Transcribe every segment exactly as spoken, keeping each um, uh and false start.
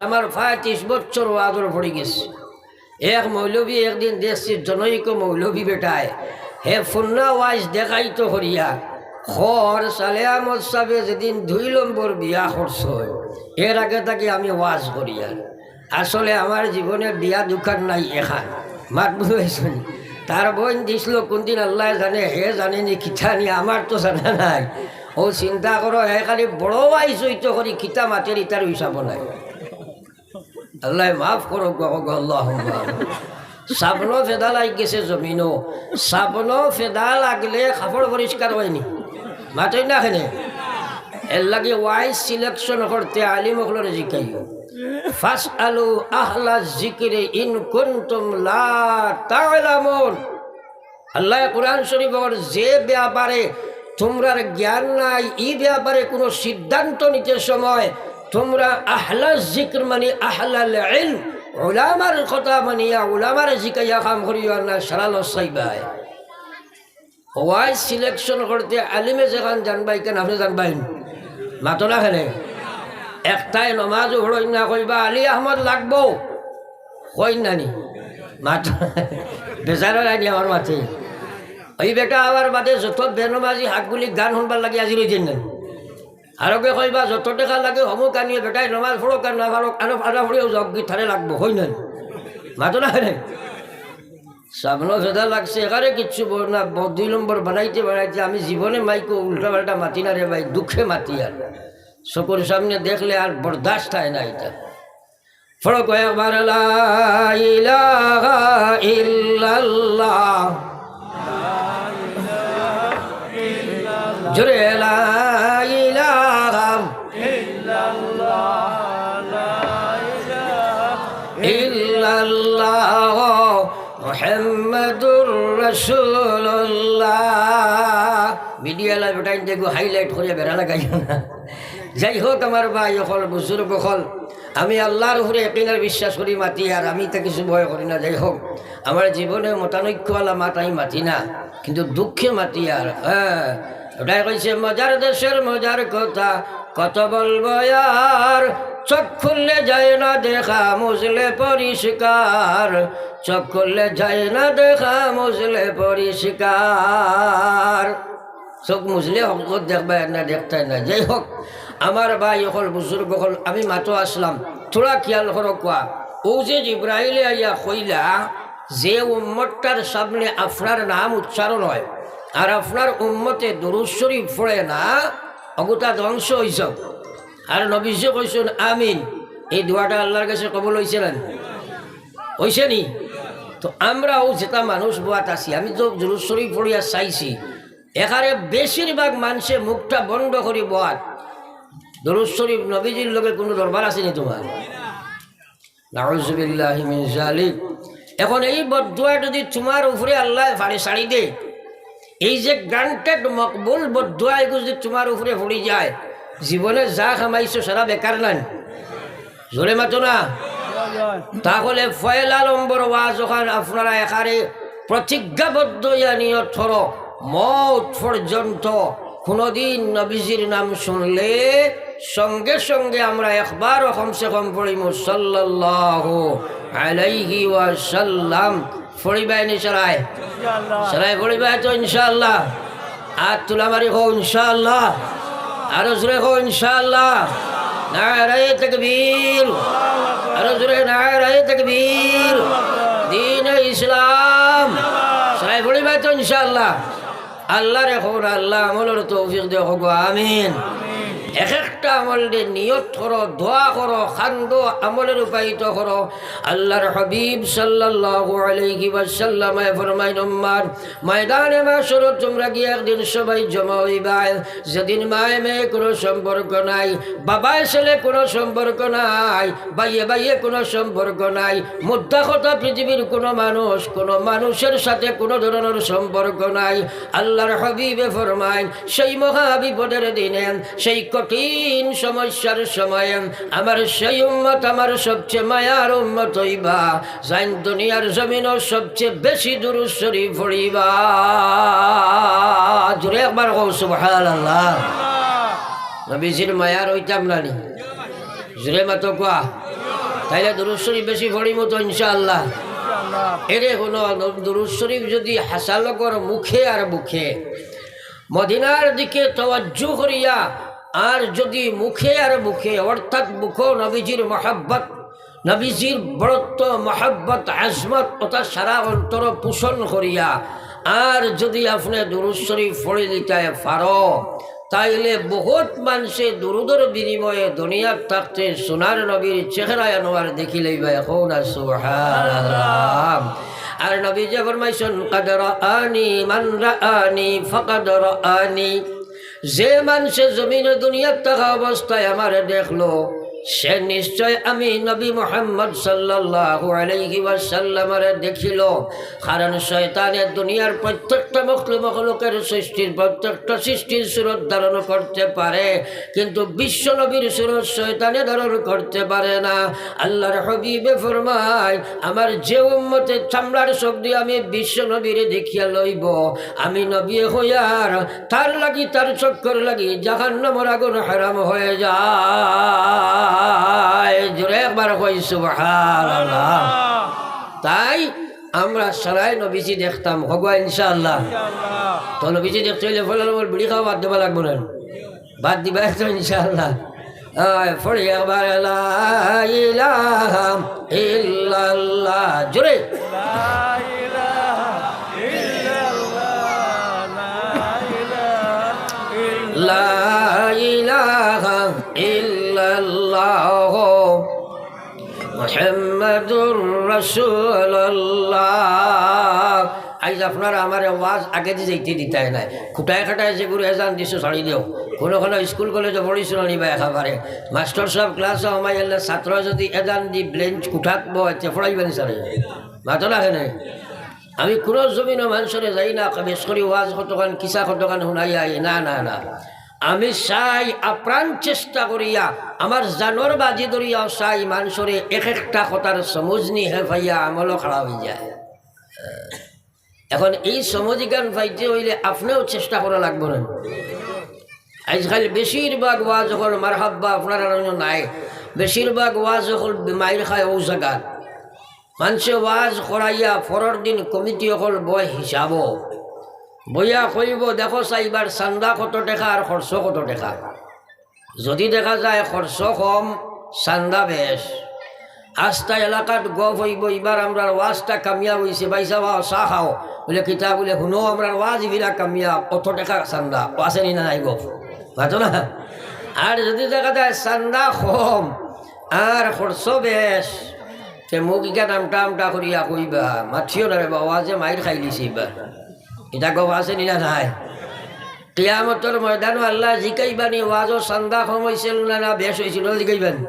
আমার প্রায় ত্রিশ বছর ওয়াজর পড়ি গেছে। এক মৌলবী একদিন দেখছি, জনৈক মৌলবী বেটায়, হে ফুন্না ওয়াইজ দেখাইতো করিয়া, খর সালে আহমদ সাবে যেদিন দুই নম্বর বিয়া করছইন, এর আগে থাকি আমি ওয়াজ করিয়ার। আসলে আমার জীবনে বিয়া দুখান নাই, এখান মাত বুঝাইছনি। তার বইন দিছিল কোনদিন আল্লায় জানে, হে জানে নি কিতা নি, আমার তো জানা নাই। ও চিন্তা করো, হে খালি বড় ওয়াইজ অইতো করি কিতা মাতের ইতার হিসাব নাই। আল্লায় মাফ করো গো, গো, আল্লাহুম্মা আমিন। সাবনো ফেদা লাগ গেছে জমিনো। সাবনো ফেদা লাগলে কাপড় পরিষ্কার অয়নি। মাতইন না কেনে? এর লাগি ওয়াইজ selection করতে আলিম অকলরে জিকাইও। ফাসআলু আহলা যিকরি ইন কুনতুম লা তা'লামুন। আল্লায় কোরআন শরীফর যে ব্যাপারে তুমরার জ্ঞান নাই, ই ব্যাপারে কুনু সিদ্ধান্ত নিতে সময় তুমরা আহলা যিকর মানি আহলাল ইলম, উলামার কথা মানিয়া উলামারে জিকাইয়া কাম করিও আর না সারা লস খাইবায়। ওয়াইজ selection করতে আলিমে যেখান জানবায় কেন আপনে জানবায় নি? মাতো না কেনে? একটায় নমাজও পড়ইন না, কইবা আলী আহমদ লাগবো, কইন না নি? মাতো, বেজার অইরা নি আমার মাতে। ওই বেটা আবার বাদে যত বেনমাজি হাকগুলি গান হুনবার লাগি আজি রইছেন না। আরোকে কইবা যত টেকা লাগে হমুক আনিয়ে বেটায় নমাজ পড়ুক আর না পড়ুক, আনো আনা পড়িয়াও যাউক, গিথারে লাগবো, কইন না নি? মাতো না কেনে? সাবনো ফেদা লাগছে, এখানে কিচ্ছু বল না, ব-, দুই নম্বর বানাইতে বানাইতে আমি জীবনে মাইকো উল্টা পাল্টা মাতি না রে ভাই, দুঃখে মাতি আর। চকুর সামনে দেখলে আর বরদাস্ত অয় না ইটা। পড়ো কয়েকবার, লা ইলাহা ইল্লাল্লাহ। জোরে, লা ইলাহা ইল্লাল্লাহ মুহাম্মাদুর রাসূলুল্লাহ। মিডিয়া লাইভ টাইম দেখো, highlight করিয়া বেড়া লাগাইও না। যাই হোক, আমার ভাই অকল, বুজুর্গ অকল, আমি আল্লাহর উপরে একিন আর বিশ্বাস করি মাতি, আর আমি তো কিছু ভয় করি না। যাই হোক, আমার জীবনে মতানৈক্যওয়ালা মাত আমি মাতি না, কিন্তু দুঃখে মাতি। আর হ্যাঁ, ওটাই কইছে মজার দেশের মজার কথা, কত বলবো আর, চোখ খুললে যায় না দেখা মুজলে পরিষ্কার, চোখ খুললে যায় না দেখা মুজলে পরিষ্কার। চোখ মুজলে হকত দেখবায় না, দেখতায় না। যাই হোক, আমার ভাই অকল, বুজুর্গ অকল, আমি মাতো আসলাম, থুড়া খিয়াল করো কুয়া। ও যে জিব্রাইলে আইয়া কইলা যে উম্মতটার সামনে আপনার নাম উচ্চারণ হয় আর আপনার উম্মতে দুরূদ শরীফ পড়ে না, অগুতা ধ্বংস অইছে। আর নবীজি কইছইন আমিন, এই দোয়াটা আল্লাহর কাছে কবুল অইছে না? অইছে নি? তো আমরাও যেটা মানুষ বওয়াত আছি, আমি তো দুরূদ শরীফ পড়িয়া চাইছি, এখানে বেশিরভাগ মানষে মুখটা বন্ধ করি বওয়াত। দুরূদ শরীফ নবীজির লগে কুনু দরবার আছে নি তুমার? নাউজুবিল্লাহি মিন জালিক। এখন এই বদদোয়া যদি তুমার উপরে আল্লায় ফাড়ি ছাড়ি দে, এই যে granted মকবুল বদদোয়া এগু যদি তুমার উপরে পড়ি যায়, জীবনে যা কামাইছো সারা বেকার নায়। জোরে মাতো না। তাহলে পয়লা নম্বর ওয়াজ অখান আপনারা এখানে প্রতিজ্ঞাবদ্ধ অইয়া নিয়ত করো, মউত পর্যন্ত কুনুদিন নবীজির নাম শুনলে সঙ্গে সঙ্গে আমরা একবারও কমসে কম পড়িমু সাল্লাল্লাহু আলাইহি ওয়াসাল্লাম। পড়িবায় নি সারায়? সারায় পড়িবায় তো ইনশাআল্লাহ? আত তুলা মারি কও ইনশাআল্লাহ। আরো জোরে কও ইনশাআল্লাহ। নারায়ে তাকবীর। আরো জোরে নারায়ে তাকবীর। দ্বীনে ইসলাম। সারায় পড়িবায় তো ইনশাআল্লাহ? আল্লাহরে কও, আল্লাহ আমলর তৌফিক দেও, কও আমিন। এক একটা আমলরে নিয়ত করো, দোয়া করো, কান্দো, আমলে রূপায়িত করো। আল্লাহর হাবিব সাল্লাল্লাহু আলাইহি ওয়াসাল্লামে ফরমাইন, উম্মত, ময়দানে মাশরো তুমরা গিয়া একদিন সবাই জমা অইবায়, যেদিন মায়ে মেয়ে কুনু সম্পর্ক নাই, বাবায় ছেলে কুনু সম্পর্ক নাই, ভাইয়ে ভাইয়ে কুনু সম্পর্ক নাই, মুদ্রা কথা পৃথিবীর কুনু মানুষ কুনু মানুষের সাথে কুনু ধরনর সম্পর্ক নাই। আল্লাহর হাবিবে ফরমাইন, সেই মহা বিপদের দিনে, সেই কঠিন সমস্যার সময়ে আমার সেই উম্মত, আমার সবচেয়ে মায়ার উম্মত অইবা, যাইন দুনিয়ার জমিনো সবচেয়ে বেশি দুরূদ শরীফ পড়িবা। জোরে একবার কও সুবহানাল্লাহ। নবীজির মায়ার অইতাম না নি? জোরে মাতো কুয়া। তাইলে দুরুদ শরিফ বেশি পড়িমু তো ইনশাআল্লাহ। এরে হুনো, দুরুদ শরিফ যুদি হাছা লগর মুখে আর বুকে মদিনার দিকে তওয়াজ্জু করিয়া, আর যুদি মুখে আর বুকে, অর্থাৎ বুকো নবীজির মহব্বত, নবীজির বড়ত্ব, মহব্বত, আজমত, অতা সারা অন্তর পোষণ করিয়া, আর যুদি আপনে দুরুদ শরিফ পড়ি দিতায় পারো, তাইলে বউত মানষে দুরুদর বিনিময়ে দুনিয়াত থাকতে সোনার নবীর চেহারায় আনোয়ার দেখিলাইবা। কও না সুবহানাল্লাহ। আর নবীজিয়ে ফরমাইছইন, "কাদ রাআনি মান রাআনি ফাকাদ রাআনি।" যে মানষে জমিনো দুনিয়াত থাকা অবস্থায় আমারে দেখলো, সে নিশ্চয় আমি নবী মুহাম্মদ সাল্লাল্লাহু আলাইহি ওয়াসাল্লামরে দেখিলো। কারণ শয়তানে দুনিয়ার প্রত্যেকটা মখলু-, মখলুকের সৃষ্টির, প্রত্যেকটা সৃষ্টির সুরত ধারণ করতে পারে, কিন্তু বিশ্ব নবীর সুরত শয়তানে ধারণ করতে পারে না। আল্লাহর হাবিবে ফরমায়, "আমার যে উম্মতে চামড়ার চোখ দিয়া আমি বিশ্ব নবীরে দেখিয়া লইবো, আমি নবী হইয়ার তার লাগি, তার চক্কর লাগি জাহান্নামর আগুন হারাম হয়ে যায়।" জোরে একবার কই সুবহানাল্লাহ। তাই আমরা সারায় নবীজি দেখতাম, হগুয়া ইনশাআল্লাহ। তো নবীজি দেখতে অইলে ফলার উপর বিড়ি খাওয়া বাদ দেওয়া লাগবো না, বাদ দিবা তো ইনশাআল্লাহ। আয়, পড়ি একবার লা ইলাহা ইল্লাল্লাহ, জোরে। লা ইলাহা ইল্লাল্লাহ মুহাম্মাদুর রাসূলুল্লাহ। আইজ আপনারা আমারে ওয়াজ আগেদি যাইতে দিতায় নায়। খুটায় খাটায় যেগুলো এজান দিছো ছাড়ি দেও। কোনো কোনো স্কুল কলেজো পড়িছো না নিবা একেবারে। মাস্টার সাব ক্লাসো হামাইলে ছাত্র যুদি এজান দি বেঞ্চ খুটাত বয়, তে পড়াইবা নি ছাড়ি? মাতো না কেনে? আমি কোনো জমিনো মানষরে যাই না, বেশ করি ওয়াজ কতখান, কিসা কতখান হুনাই আই, না, না, না। আমি চাই আপ্রাণ চেষ্টা করিয়া, আমার জানর বাজি ধরিয়াও চাই মানষরে এক একটা কথার সমুজনি হেফাইয়া আমলও খাড়া অই যায়। এখন এই সমুজিগান পাইতে অইলে আপনেও চেষ্টা করা লাগবো না। আইজকাইল বেশিরভাগ ওয়াজ অকল মারহাব্বা আপনারার অনো নাই, বেশিরভাগ ওয়াজ অকল মাইর খায় অউ জাগাত। মানষে ওয়াজ করাইয়া পরর দিন কমিটি অকল বয় হিসাবো। বইয়া কইবো, "দেখো চাই ইবার চান্দা কত টেকা আর খরচ কত টেকা।" যুদি দেখা যায় খরচ কম, চান্দা বেশ, আস্তা এলাকাত গফ অইবো, "ইবার আমরার ওয়াজটা কামিয়াব অইছে, ভাইসাব আও, চা খাও।" বুলে, "কিতা?" বুলে, "হুনো, আমরার ওয়াজ ইবিরা কামিয়াব, অত টেকা চান্দা।" ও আছে নি না নাই গফ? মাতো না? আর যুদি দেখা যায় চান্দা কম আর খরচ বেশ, তে মুখ ইখান আমটা আমটা করিয়া কইবা, "মাতিও না রে বা, ওয়াজে মাইর খাইলিছি ইবার।" ইটা গফ আছে নি না নাই? কিয়ামতর ময়দানো আল্লায় জিকাইবা নি, "ওয়াজো চান্দা কম অইছিল না, না বেশ অইছিল?" জিকাইবা নি?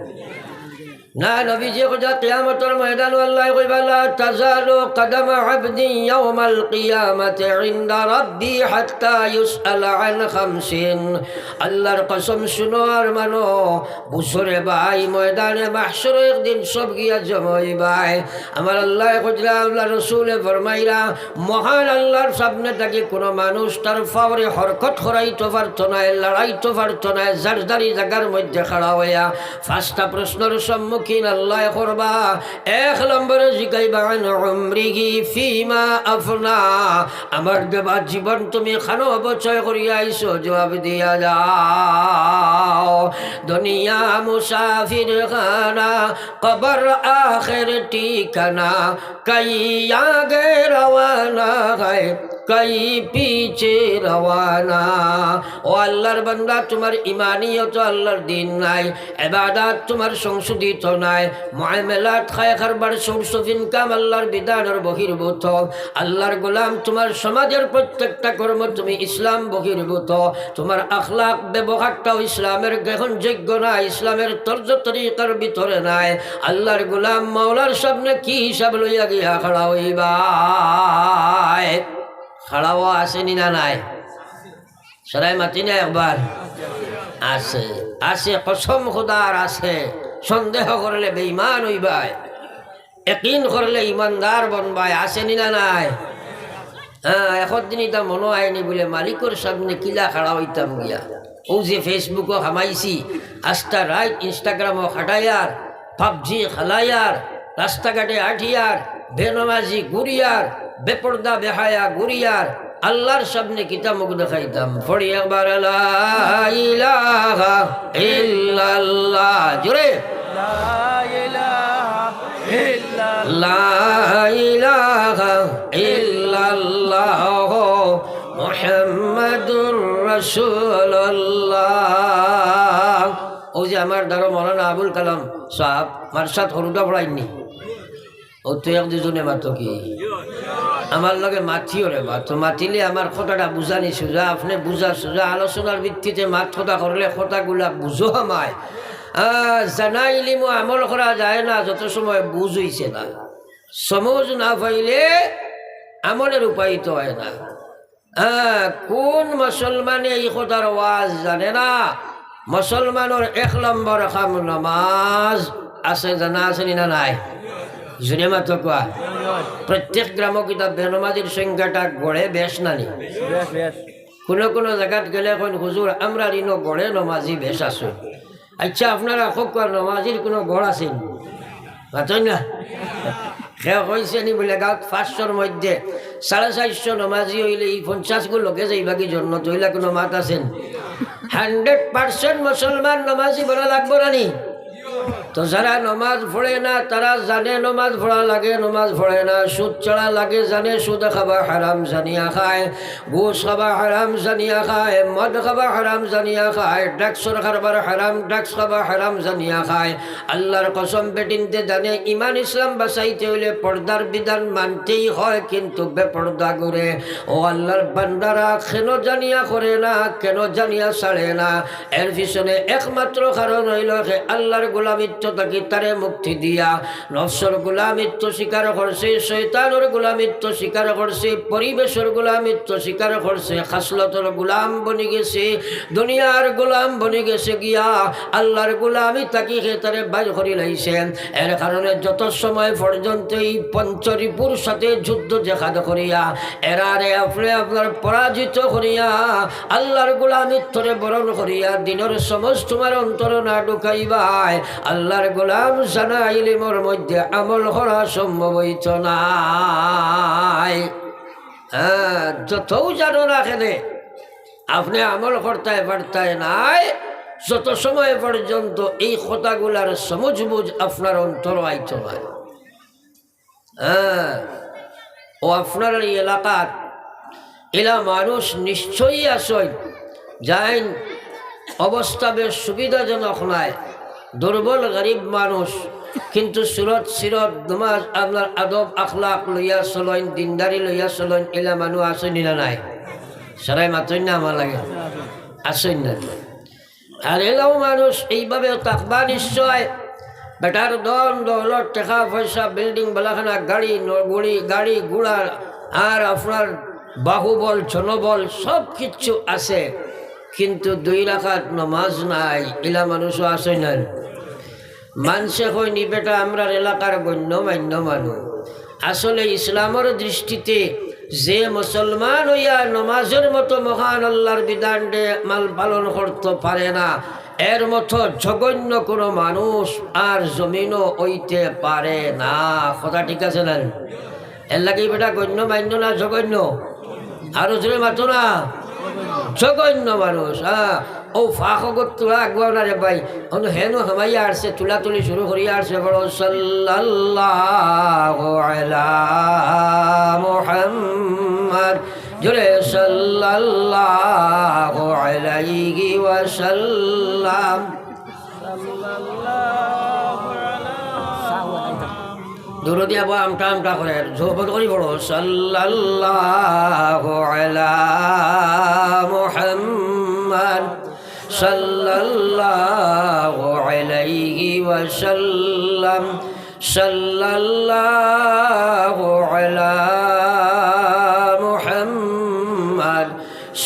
না, নবীজিয়ে কইতা, কিয়ামতর ময়দানো আল্লায় কইবা, "লা তাজালু কাদামা আবদিন ইয়াউমাল কিয়ামাতি ইনদা রাব্বি হাত্তা ইউসআলা আন খামসিন।" আল্লার কসম, শুনো আর মানো, বুঝো রে ভাই, ময়দানে মাহশরো একদিন সব গিয়া জমা অইবায়। আমার আল্লায় কইরা, আল্লার রসুলে ফরমাইরা, মহান আল্লার সামনে থাকি কোনো মানুষ তার পাওরে হরকত করাইতো পারতো নায়, লড়াইতো পারতো নায়, যার যারি জাগার মধ্যে খাড়া অইয়া পাঁচটা প্রশ্নর সম্মুখীন আল্লায় করবা। এক নম্বরে জিকাইবা, "আন উমরিহি ফিমা আফনা।" আমার দেবা জীবন তুমি খানো অপচয় করিয়া আইছো, জবাব দিয়া যাও। দুনিয়া মুসাফির খানা, কবর আখের ঠিকানা, কই আগে রওয়ানা হয়, কই পিছে রওয়ানা। ও আল্লার বান্দা, তুমার ইমানিয়ত আল্লার দিন নাই, ইবাদত তুমার সংশোধিত নাই, মুআমালাত, খায় কারবার, source of income আল্লার বিধানর বহির্ভূত। আল্লার গোলাম, তুমার সমাজর প্রত্যেকটা কর্ম তুমি ইসলাম বহির্ভূত। তুমার আখলাক ব্যবহারটাও ইসলামর গ্রহণযোগ্য নায়, ইসলামর তর্জ তরিকার ভিতরে নায়। আল্লার গোলাম, মাওলার সামনে কি হিসাব লইয়া গিয়া খাড়া অইবায়? খাড়া অওয়া আছে নি না নাই? সারায় মাতি না একবার। আছে, আছে, কসম খোদার আছে। সন্দেহ করলে বেঈমান অইবায়, একিন করলে ইমানদার বনবায়। আছে নি না নাই? হ্যাঁ, একদিন ইতা মনো আয়নি বুলে মালিকর সামনে কিলা খাড়া অইতাম গিয়া। অউ যে Facebook-ও হামাইছি, আস্তা রাইত Instagram-ও খাটাইয়ার, পাবজি খেলাইয়ার, রাস্তাঘাটে আটিয়ার, বেনমাজি ঘুরিয়ার, বেপর্দা বেহায়া ঘুরিয়ার, আল্লাহর সামনে কিতা মুখ দেখাইতাম? পড়ি একবার লা ইলাহা ইল্লাল্লাহ, জোরে। লা ইলাহা ইল্লাল্লাহ। লা ইলাহা ইল্লাল্লাহ মুহাম্মাদুর রাসূলুল্লাহ। অউ যে আমার দারো মৌলানা আবুল কালাম সাহেব, মাদ্রাসাত হুরুতা পড়াইননি। অউ তো এক দুইজনে মাতো কি? আমার লগে মাতিও রে বা, তো মাতিলে আমার কথাটা বুঝানি সুজা, আপনে বুঝা সুজা, আলোচনার ভিত্তিতে মাত কথা করলে কথাগুলা বুঝো আমায়। আহ, জানা ইলিমও আমল করা যায় না, যত সময় বুঝ অইছে না। সমুজ না পাইলে আমলের উপায় তো হয় না। হ্যাঁ, কোন মুসলমানে এই কথার ওয়াজ জানে না? মুসলমানর এক নম্বর কাম নমাজ। আছে, জানা আছে নি না নাই? জুরে মাতো কোয়া। প্রত্যেক গ্রামো কিতা বেনমাজির সংখ্যাটা গড়ে বেশ না নি? বেশ, বেশ। কোনো কোনো জাগাত গেলে কইন, "হুজুর, আমরার ইনো গড়ে নমাজি বেশ আছে।" আচ্ছা, আপনারা কউক্কা, নমাজির কোনো গড় আছে নি? মাতইন না। কে কইছে নি বুলে গাঁওত পাঁচশোর মধ্যে সাড়ে চারশো নমাজি অইলে ই পঞ্চাশ গু লগে যাইবা কি জন্নত, অইলা কোনো মাত আছে নি? হান্ড্রেড পার্সেন্ট মুসলমান নমাজি বলা লাগবো না নি? তো যারা নমাজ পড়ে না, তারা জানে নমাজ পড়া লাগে, নমাজ পড়ে না, সুদ ছাড়া লাগে, জানে সুদ খাবা হারাম জানিয়া খায়, ঘুষ খাবা হারাম জানিয়া খায়, মদ খাবা হারাম জানিয়া খায়, ড্রাগসর কারবার হারাম, ড্রাগস খাবা হারাম জানিয়া খায়। আল্লাহর কসম, বেটিন্তে জানে ইমান ইসলাম বাঁচাইতে অইলে পর্দার বিধান মানতেই হয়, কিন্তু বেপর্দা ঘুরে। ও আল্লাহর বান্দারা, কেন জানিয়া করে না, কেন জানিয়া ছাড়ে না? এর পিছনে একমাত্র কারণ অইলো হে আল্লাহর গোলামিত্ব থাকি তারে মুক্তি দিয়া নফসর গোলামিত্ব স্বীকার করছে, শয়তানর গোলামিত্ব স্বীকার করছে, পরিবেশর গোলামিত্ব স্বীকার করছে, খাসলতর গোলাম বনি গেছে, দুনিয়ার গোলাম বনি গেছে গিয়া, আল্লাহর গোলামি থাকি হে তারে বাইর করি লাইছে। এর কারণে যত সময় পর্যন্ত এই পঞ্চরিপুর সাথে যুদ্ধ জেহাদ করিয়া, এরারে আপনে আপনার পরাজিত করিয়া, আল্লাহর গোলামিত্বরে বরণ করিয়া, দিনর সমুজ তোমার অন্তর না ঢুকাইবায়, আল্লাহর গোলাম জানা ইলিমর মধ্যে আমল করা সম্ভব অইতো নায়। হ্যাঁ, যতউ জানো না কেনে, আপনে আমল করতায় পারতায় নায়, যত সময় পর্যন্ত এই কথাগুলার সমুজ বুঝ আপনার অন্তর আইতো নায়। হ্যাঁ, ও আপনার এই এলাকাত এলা মানুষ নিশ্চয়ই আছইন, যাইন অবস্থা বেশ সুবিধাজনক নায়, দুর্বল গরিব মানুষ, কিন্তু সুরত সিরত নমাজ আপনার আদব আখলাক লইয়া চলইন, দিনদারি লইয়া চলইন, এলা মানুষ আছইন নি না নাই? সারাই মাতইন না আমার লাগে, আছইন না? আর এলাও মানুষ এইভাবে থাকবা নিশ্চয়। বেটার ধন দৌলত, টেকা পয়সা, বিল্ডিং বালাখানা, গাড়ি ন-, গুড়ি, গাড়ি ঘোড়া, আর আপনার বাহুবল জনবল সব কিচ্ছু আছে, কিন্তু দুই রাকাত নমাজ নাই, ইলা মানুষও আছে না? মানষে কইন, "ই বেটা আমরার এলাকার গণ্যমান্য মানুষ।" আসলে ইসলামর দৃষ্টিতে যে মুসলমান অইয়া নমাজর মতো মহান আল্লাহর বিধানরে মাল পালন করতো পারে না, এর মতো জঘন্য কোনো মানুষ আর জমিনও অইতে পারে না। কথা ঠিক আছে না? এর লাগি বেটা গণ্যমান্য না জঘন্য? আরো জোরে মাতো না? জঘন্য মানুষ, হ্যাঁ। ও ফাঁকগত তুলা আগুয়া না রে ভাই, অনো হেনো হামাইয়া আসছে, তুলাতুলি শুরু করিয়া আসছে, বড় সাল্লাল্লাহু আলা মুহাম্মদ, জোরে সাল্লাল্লাহু আলাইহি ওয়াসাল্লাম। দুরুদ দিয়া বড় আমটা আমটা করে, জবর করি বড়, সাল্লাল্লাহু আলা মুহাম্মদ, সাল্লাল্লাহু আলাইহি ওয়াসাল্লাম, সাল্লাল্লাহু আলা মুহাম্মদ,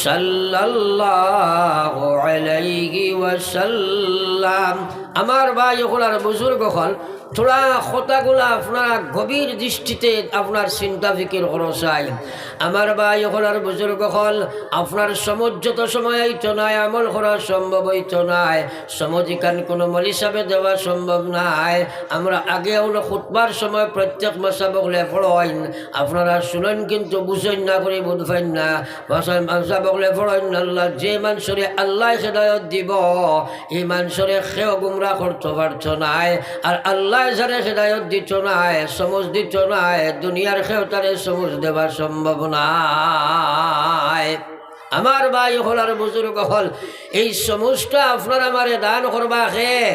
সাল্লাল্লাহু আলাইহি ওয়াসাল্লাম। আমার ভাই অকল আর বুজুর্গ অকল, থুড়া কথাগুলা আপনারা গভীর দৃষ্টিতে আপনার চিন্তা ফিকির করো চাই। আমার ভাই অকল আর বুজুর্গ অকল, আপনার সমজ যত সময় আইতো নায়, আমল করা সম্ভব অইতো নায়। সমজ ইখান কুনু মৌলভী সাবে দেওয়া সম্ভব নায়। আমরা আগে অনো খুতবার সময় প্রত্যেক মাসাব অকলে পড়ইন, আপনারা শুনইন কিন্তু বুঝইন না করি বুঝ পাইন না। মাসাব অকলে পড়ইন, আল্লাহ যে মানষরে আল্লায় হেদায়ত দিবো, ই মানষরে কেউ গুমরা করতো পারতো নায়, আর আল্লায় যারে হেদায়ত দিতো নায়, সমজ দিতো নায়, দুনিয়ার কেউ তারে সমজ দেওয়া সম্ভব নায়। আমার ভাই অকল আর বুজুর্গ অকল, এই সমজটা আপনারা আমারে দান করবা কে?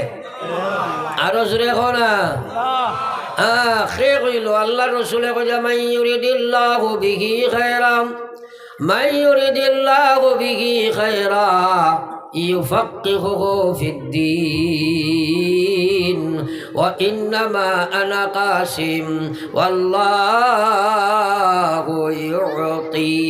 আরো জোরে কও না। হ্যাঁ, কে কইলো? আল্লার রসুলে কইলা, "মান ইউরিদিল্লাহু বিহি খায়রা, মান ইউরিদিল্লাহু বিহি খায়রা ইউফাক্কিহুহু ফিদ্দীন, ওয়া ইন্নামা আনা কাসিম, ওয়াল্লাহু ইউতি।"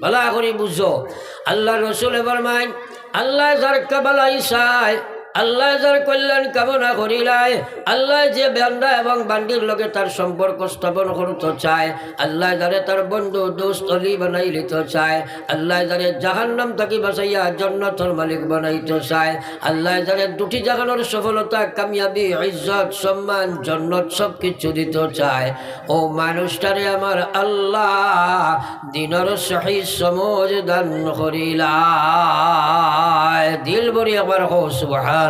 ভালা করি বুঝো, আল্লার রসুলে ফরমাইন, আল্লায় যার ভালাই চায়, আল্লায় যার কল্যাণ কামনা করিলায়, আল্লায় যে বান্দা এবং বান্দির লগে তার সম্পর্ক স্থাপন করতো চায়, আল্লায় যারে তার বন্ধু দোস্ত অলি বানাইলিতো চায়, আল্লায় যারে জাহান্নাম থাকি বাঁচাইয়া জন্নতর মালিক বানাইতো চায়, আল্লায় যারে দুটি জাহানর সফলতা, কামিয়াবি, ইজ্জত, সম্মান, জন্নত সব কিছু দিতো চায়, অউ মানুষটারে আমার আল্লাহ দিনর সহি সমজ দান করিলায়। দিল ভরি একবার কও সুবহানাল্লাহ।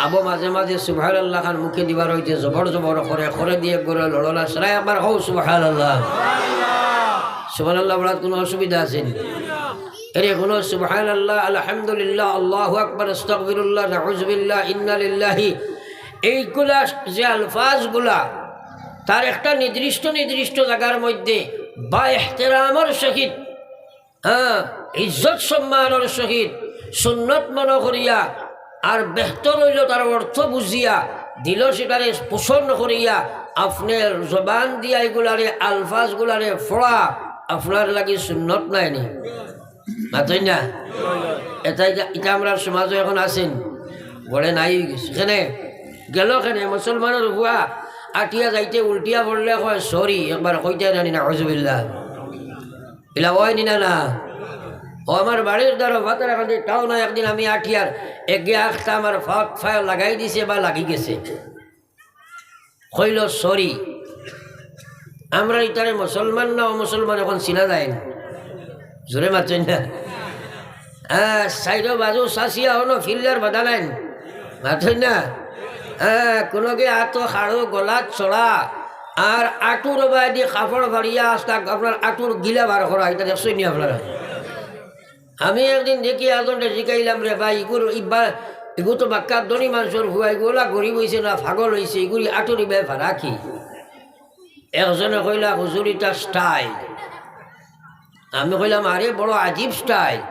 আবো মাঝে মাঝে সুবহানাল্লাহ খান মুখেদি বার অইতে জবর জবর করে, করেদি একবারে লড়ো না, সারায় একবার কও সুবহানাল্লাহ। সুবহানাল্লাহ পড়াত কুনু অসুবিধা আছে নি? এরে কুনু সুবহানাল্লাহ, আলহামদুলিল্লাহ, আল্লাহু আকবার, আস্তাগফিরুল্লাহ, নাউজুবিল্লাহ, ইন্না লিল্লাহি, এইগুলা যে আলফাজগুলা, তার একটা নির্দিষ্ট নির্দিষ্ট জাগার মধ্যে বা এহতেরামর সহিত, হ্যাঁ, ইজ্জত সম্মানর সহিত, সুন্নত মনো করিয়া, আর বেহতর অইলো তার অর্থ বুঝিয়া, দিলো সেটারে পোষণ করিয়া, আপনার জবান দিয়া এগুলারে, আলফাজগুলারে পড়া আপনার লাগি সুন্নত নায় নি? মাতইন না? এটা, এটা, এটা আমরার সমাজো এখন আছে নি? ঘরে নাই অইগেছে। কেনে? গেলো কেনে? মুসলমানর পুয়া আটিয়া যাইতে উল্টিয়া পড়লে কয়, "Sorry", একবার কইতা নায় নি, নাউজুবিল্লাহ। ইলা অয় নি না, না? অউ আমার বাড়ির ধারো পাথারকান্দি টাউনো একদিন আমি আটিয়ার এগিয়া আখতা আমার ফাও, ফাও লাগাই দিছে বা লাগি গেছে। কইলো, "Sorry।" আমরার ইতারে মুসলমান না অমুসলমান এখন চিনা যায় না। জোরে মাতইন না। হ্যাঁ, সাইডো বাজু চাচিয়া অনো ফিল্লার বাধা নাই। মাতইন না। হ্যাঁ, কুনুগি আতো খাড়ু, গলাত ছড়া, আর আটুর বায়দি কাপড় ফাড়িয়া আস্তা আপনার আটুর গিলা বার করা, ইটা দেখছইন নি আপনারা? আমি একদিন দেখি একজনরে জিকাইলাম, "রে ভাই, ইগুর ইবা, ইগু তো বাক্কা ধনী মানষর পুয়া, ইগু অলা গরিব অইছে না, পাগল অইছে, ইগুর আটুর ইবায় ফাড়া কি?" একজনে কইলা, "হুজুর, ইটা style।" আমি কইলাম, "আরে, বড় আজীব style।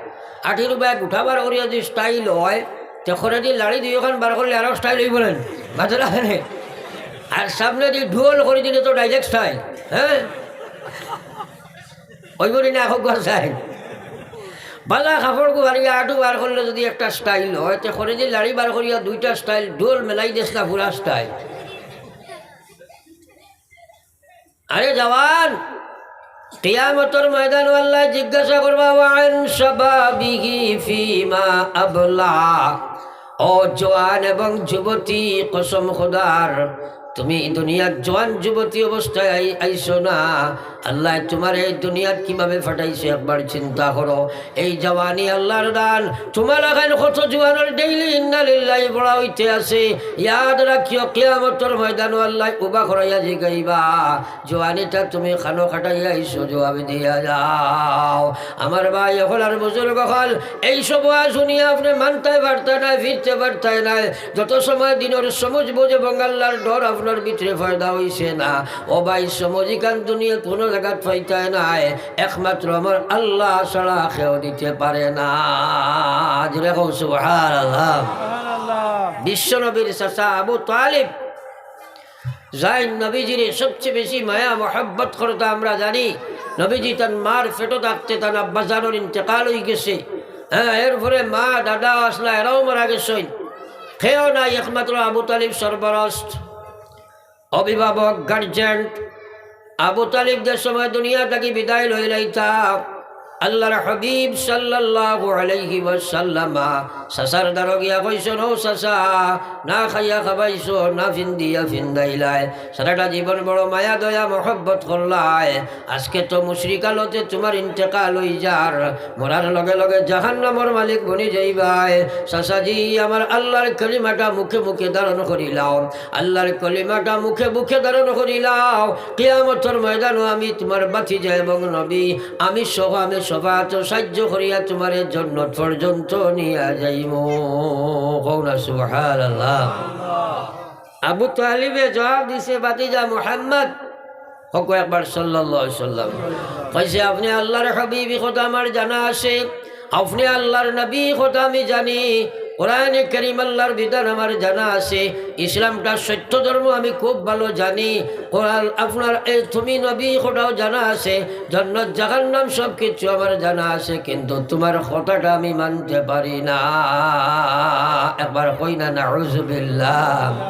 আটুর ইবায় গুটা বার করিয়া যদি style অয়, তে করেদি লাড়ি দুইওখান বার করলে আরো style অইবো না নি?" মাতরা হে। আর সামনেদি ঢোল করি দিলে তো direct style, হ্যাঁ? অইবো নি না, কউক্কা চাই। বালা কাপড় গু ফাড়িয়া আটু বার করলে যদি একটা style অয়, তে করেদি লাড়ি বার করিয়া দুইটা style, ঢোল মেলাই দেস না, পুরা style। আরে জওয়ান, কিয়ামতর ময়দানো আল্লায় জিজ্ঞাসা করবা, "ওয়া আন শাবাবিহি ফীমা আবলা।" ও জওয়ান এবং যুবতী, কসম খোদার, তুমি দুনিয়াত জওয়ান যুবতী অবস্থায় আই-, আইছো না। আল্লায় তুমারে এই দুনিয়াত কিভাবে পাঠাইছে একবার চিন্তা করো। এই জওয়ানি আল্লার দান। তুমার লাখান কত জওয়ানর daily ইন্না লিল্লাহি পড়া অইতে আছে। ইয়াদ রাখিও, কিয়ামতর ময়দানো আল্লায় উবা করাইয়া জিগাইবা, "জওয়ানিটা তুমি কানো কাটাইয়া আইছো, জবাব দিয়া যাও।" আমার ভাই অকল আর বুজুর্গ অকল, এই সব ওয়াজ হুনিয়া আপনে মানতায় পারতা নায়, ফিরতে পারতায় নায়। যত সময় দিনর সমজ বুঝ এবং আল্লার ডর আপনার ভিতরে পয়দা অইছে না, ও ভাই, সমজ ইখান দুনিয়ার কুনু জাগাত পাইতায় নায়, একমাত্র আমার আল্লা ছাড়া কেউ দিতে পারে না। জোরে কও সুবহানাল্লাহ। বিশ্বনবীর চাচা আবু তালিব যাইন নবীজিরে সবচেয়ে বেশি মায়া মহব্বত করতা আমরা জানি। নবীজি তান মার পেটো থাকতে তান আব্বাজানর ইন্তেকাল অইগেছে। হ্যাঁ, এরপরে মা, দাদা আছলা, এরাও মারা গেছইন। কেউ নাই, একমাত্র আবু তালিব সরপরস্ত, অভিভাবক, গার্জিয়ান। আবু তালিব যে সময় দুনিয়া থাকি বিদায় লইলাইতা, আল্লাহর হাবিব সাল্লাল্লাহু আলাইহি ওয়াসাল্লামা চাচার দ্বারো গিয়া কইছইন, "ও চাচা, না খাইয়া খাবাইছো, না ফিন্দিয়া ফিন্দাইলায়, সারাটা জীবন বড় মায়া দয়া মহব্বত করলায়, আজকে তো মুশরিক হালতে তুমার ইন্তেকাল অই যার, মরার লগে লগে জাহান্নামর মালিক বনি যাইবায়। চাচাজি, আমার আল্লাহর কলিমাটা মুখে মুখে ধারণ করিলাও, আল্লাহর কলিমাটা মুখে মুখে ধারণ করিলাও। কিয়ামতর ময়দানো আমি তুমার ভাতিজা এবং নবী, আমি সহ আমি শফাআতো সাহায্য করিয়া তুমারে জন্নত পর্যন্ত নিয়া যাইমু।" কও না সুবহানাল্লাহ। আবু তালিবে জবাব দিছে, "ভাতিজা মুহাম্মদ।" কও একবার সাল্লাল্লাহু আলাইহি ওয়াসাল্লাম। কইছে, "আপনে আল্লাহর হাবিব, ই কথা আমার জানা আছে, আপনে আল্লাহর নবী, ই কথা আমি জানি, কোরআনে কারীম আল্লাহর বিধান আমার জানা আছে, ইসলামটা সত্য ধর্ম আমি খুব ভালো জানি, কোরআন আপনার এই তুমি নবী, ই কথাও জানা আছে, জন্নত জাহান্নাম সব কিছু আমার জানা আছে, কিন্তু তুমার কথাটা আমি মানতে পারি না।" একবার কই না, নাউজুবিল্লাহ।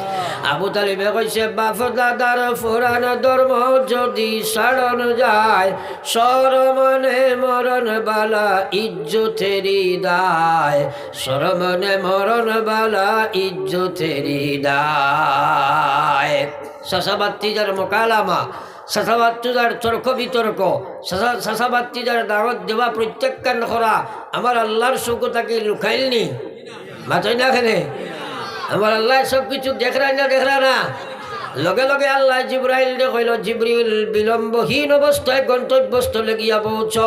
আবু তালিবে কইছে, "বাপ দাদার পুরান ধর্ম যদি ছাড়ন যায়, শরমনে মরণ বালা ইজ্জতেরি দায়, শরমনে মরণ বালা ইজ্জতেরি দায়।" চাচা ভাতিজার মোকালামা, চাচা ভাতিজার তর্ক বিতর্ক, চাচা, চাচা ভাতিজার দাওয়াত দেওয়া প্রত্যাখ্যান করা আমার আল্লাহর চউখ থাকি লুকাইল নি? মাতইন না কেনে? আমার আল্লায় সব কিছু দেখরা না, দেখরা না? লগে লগে আল্লায় জিব্রাইলরে কইল, "জিব্রিল, বিলম্বহীন অবস্থায় গন্তব্যস্থলে গিয়া পৌঁছ।"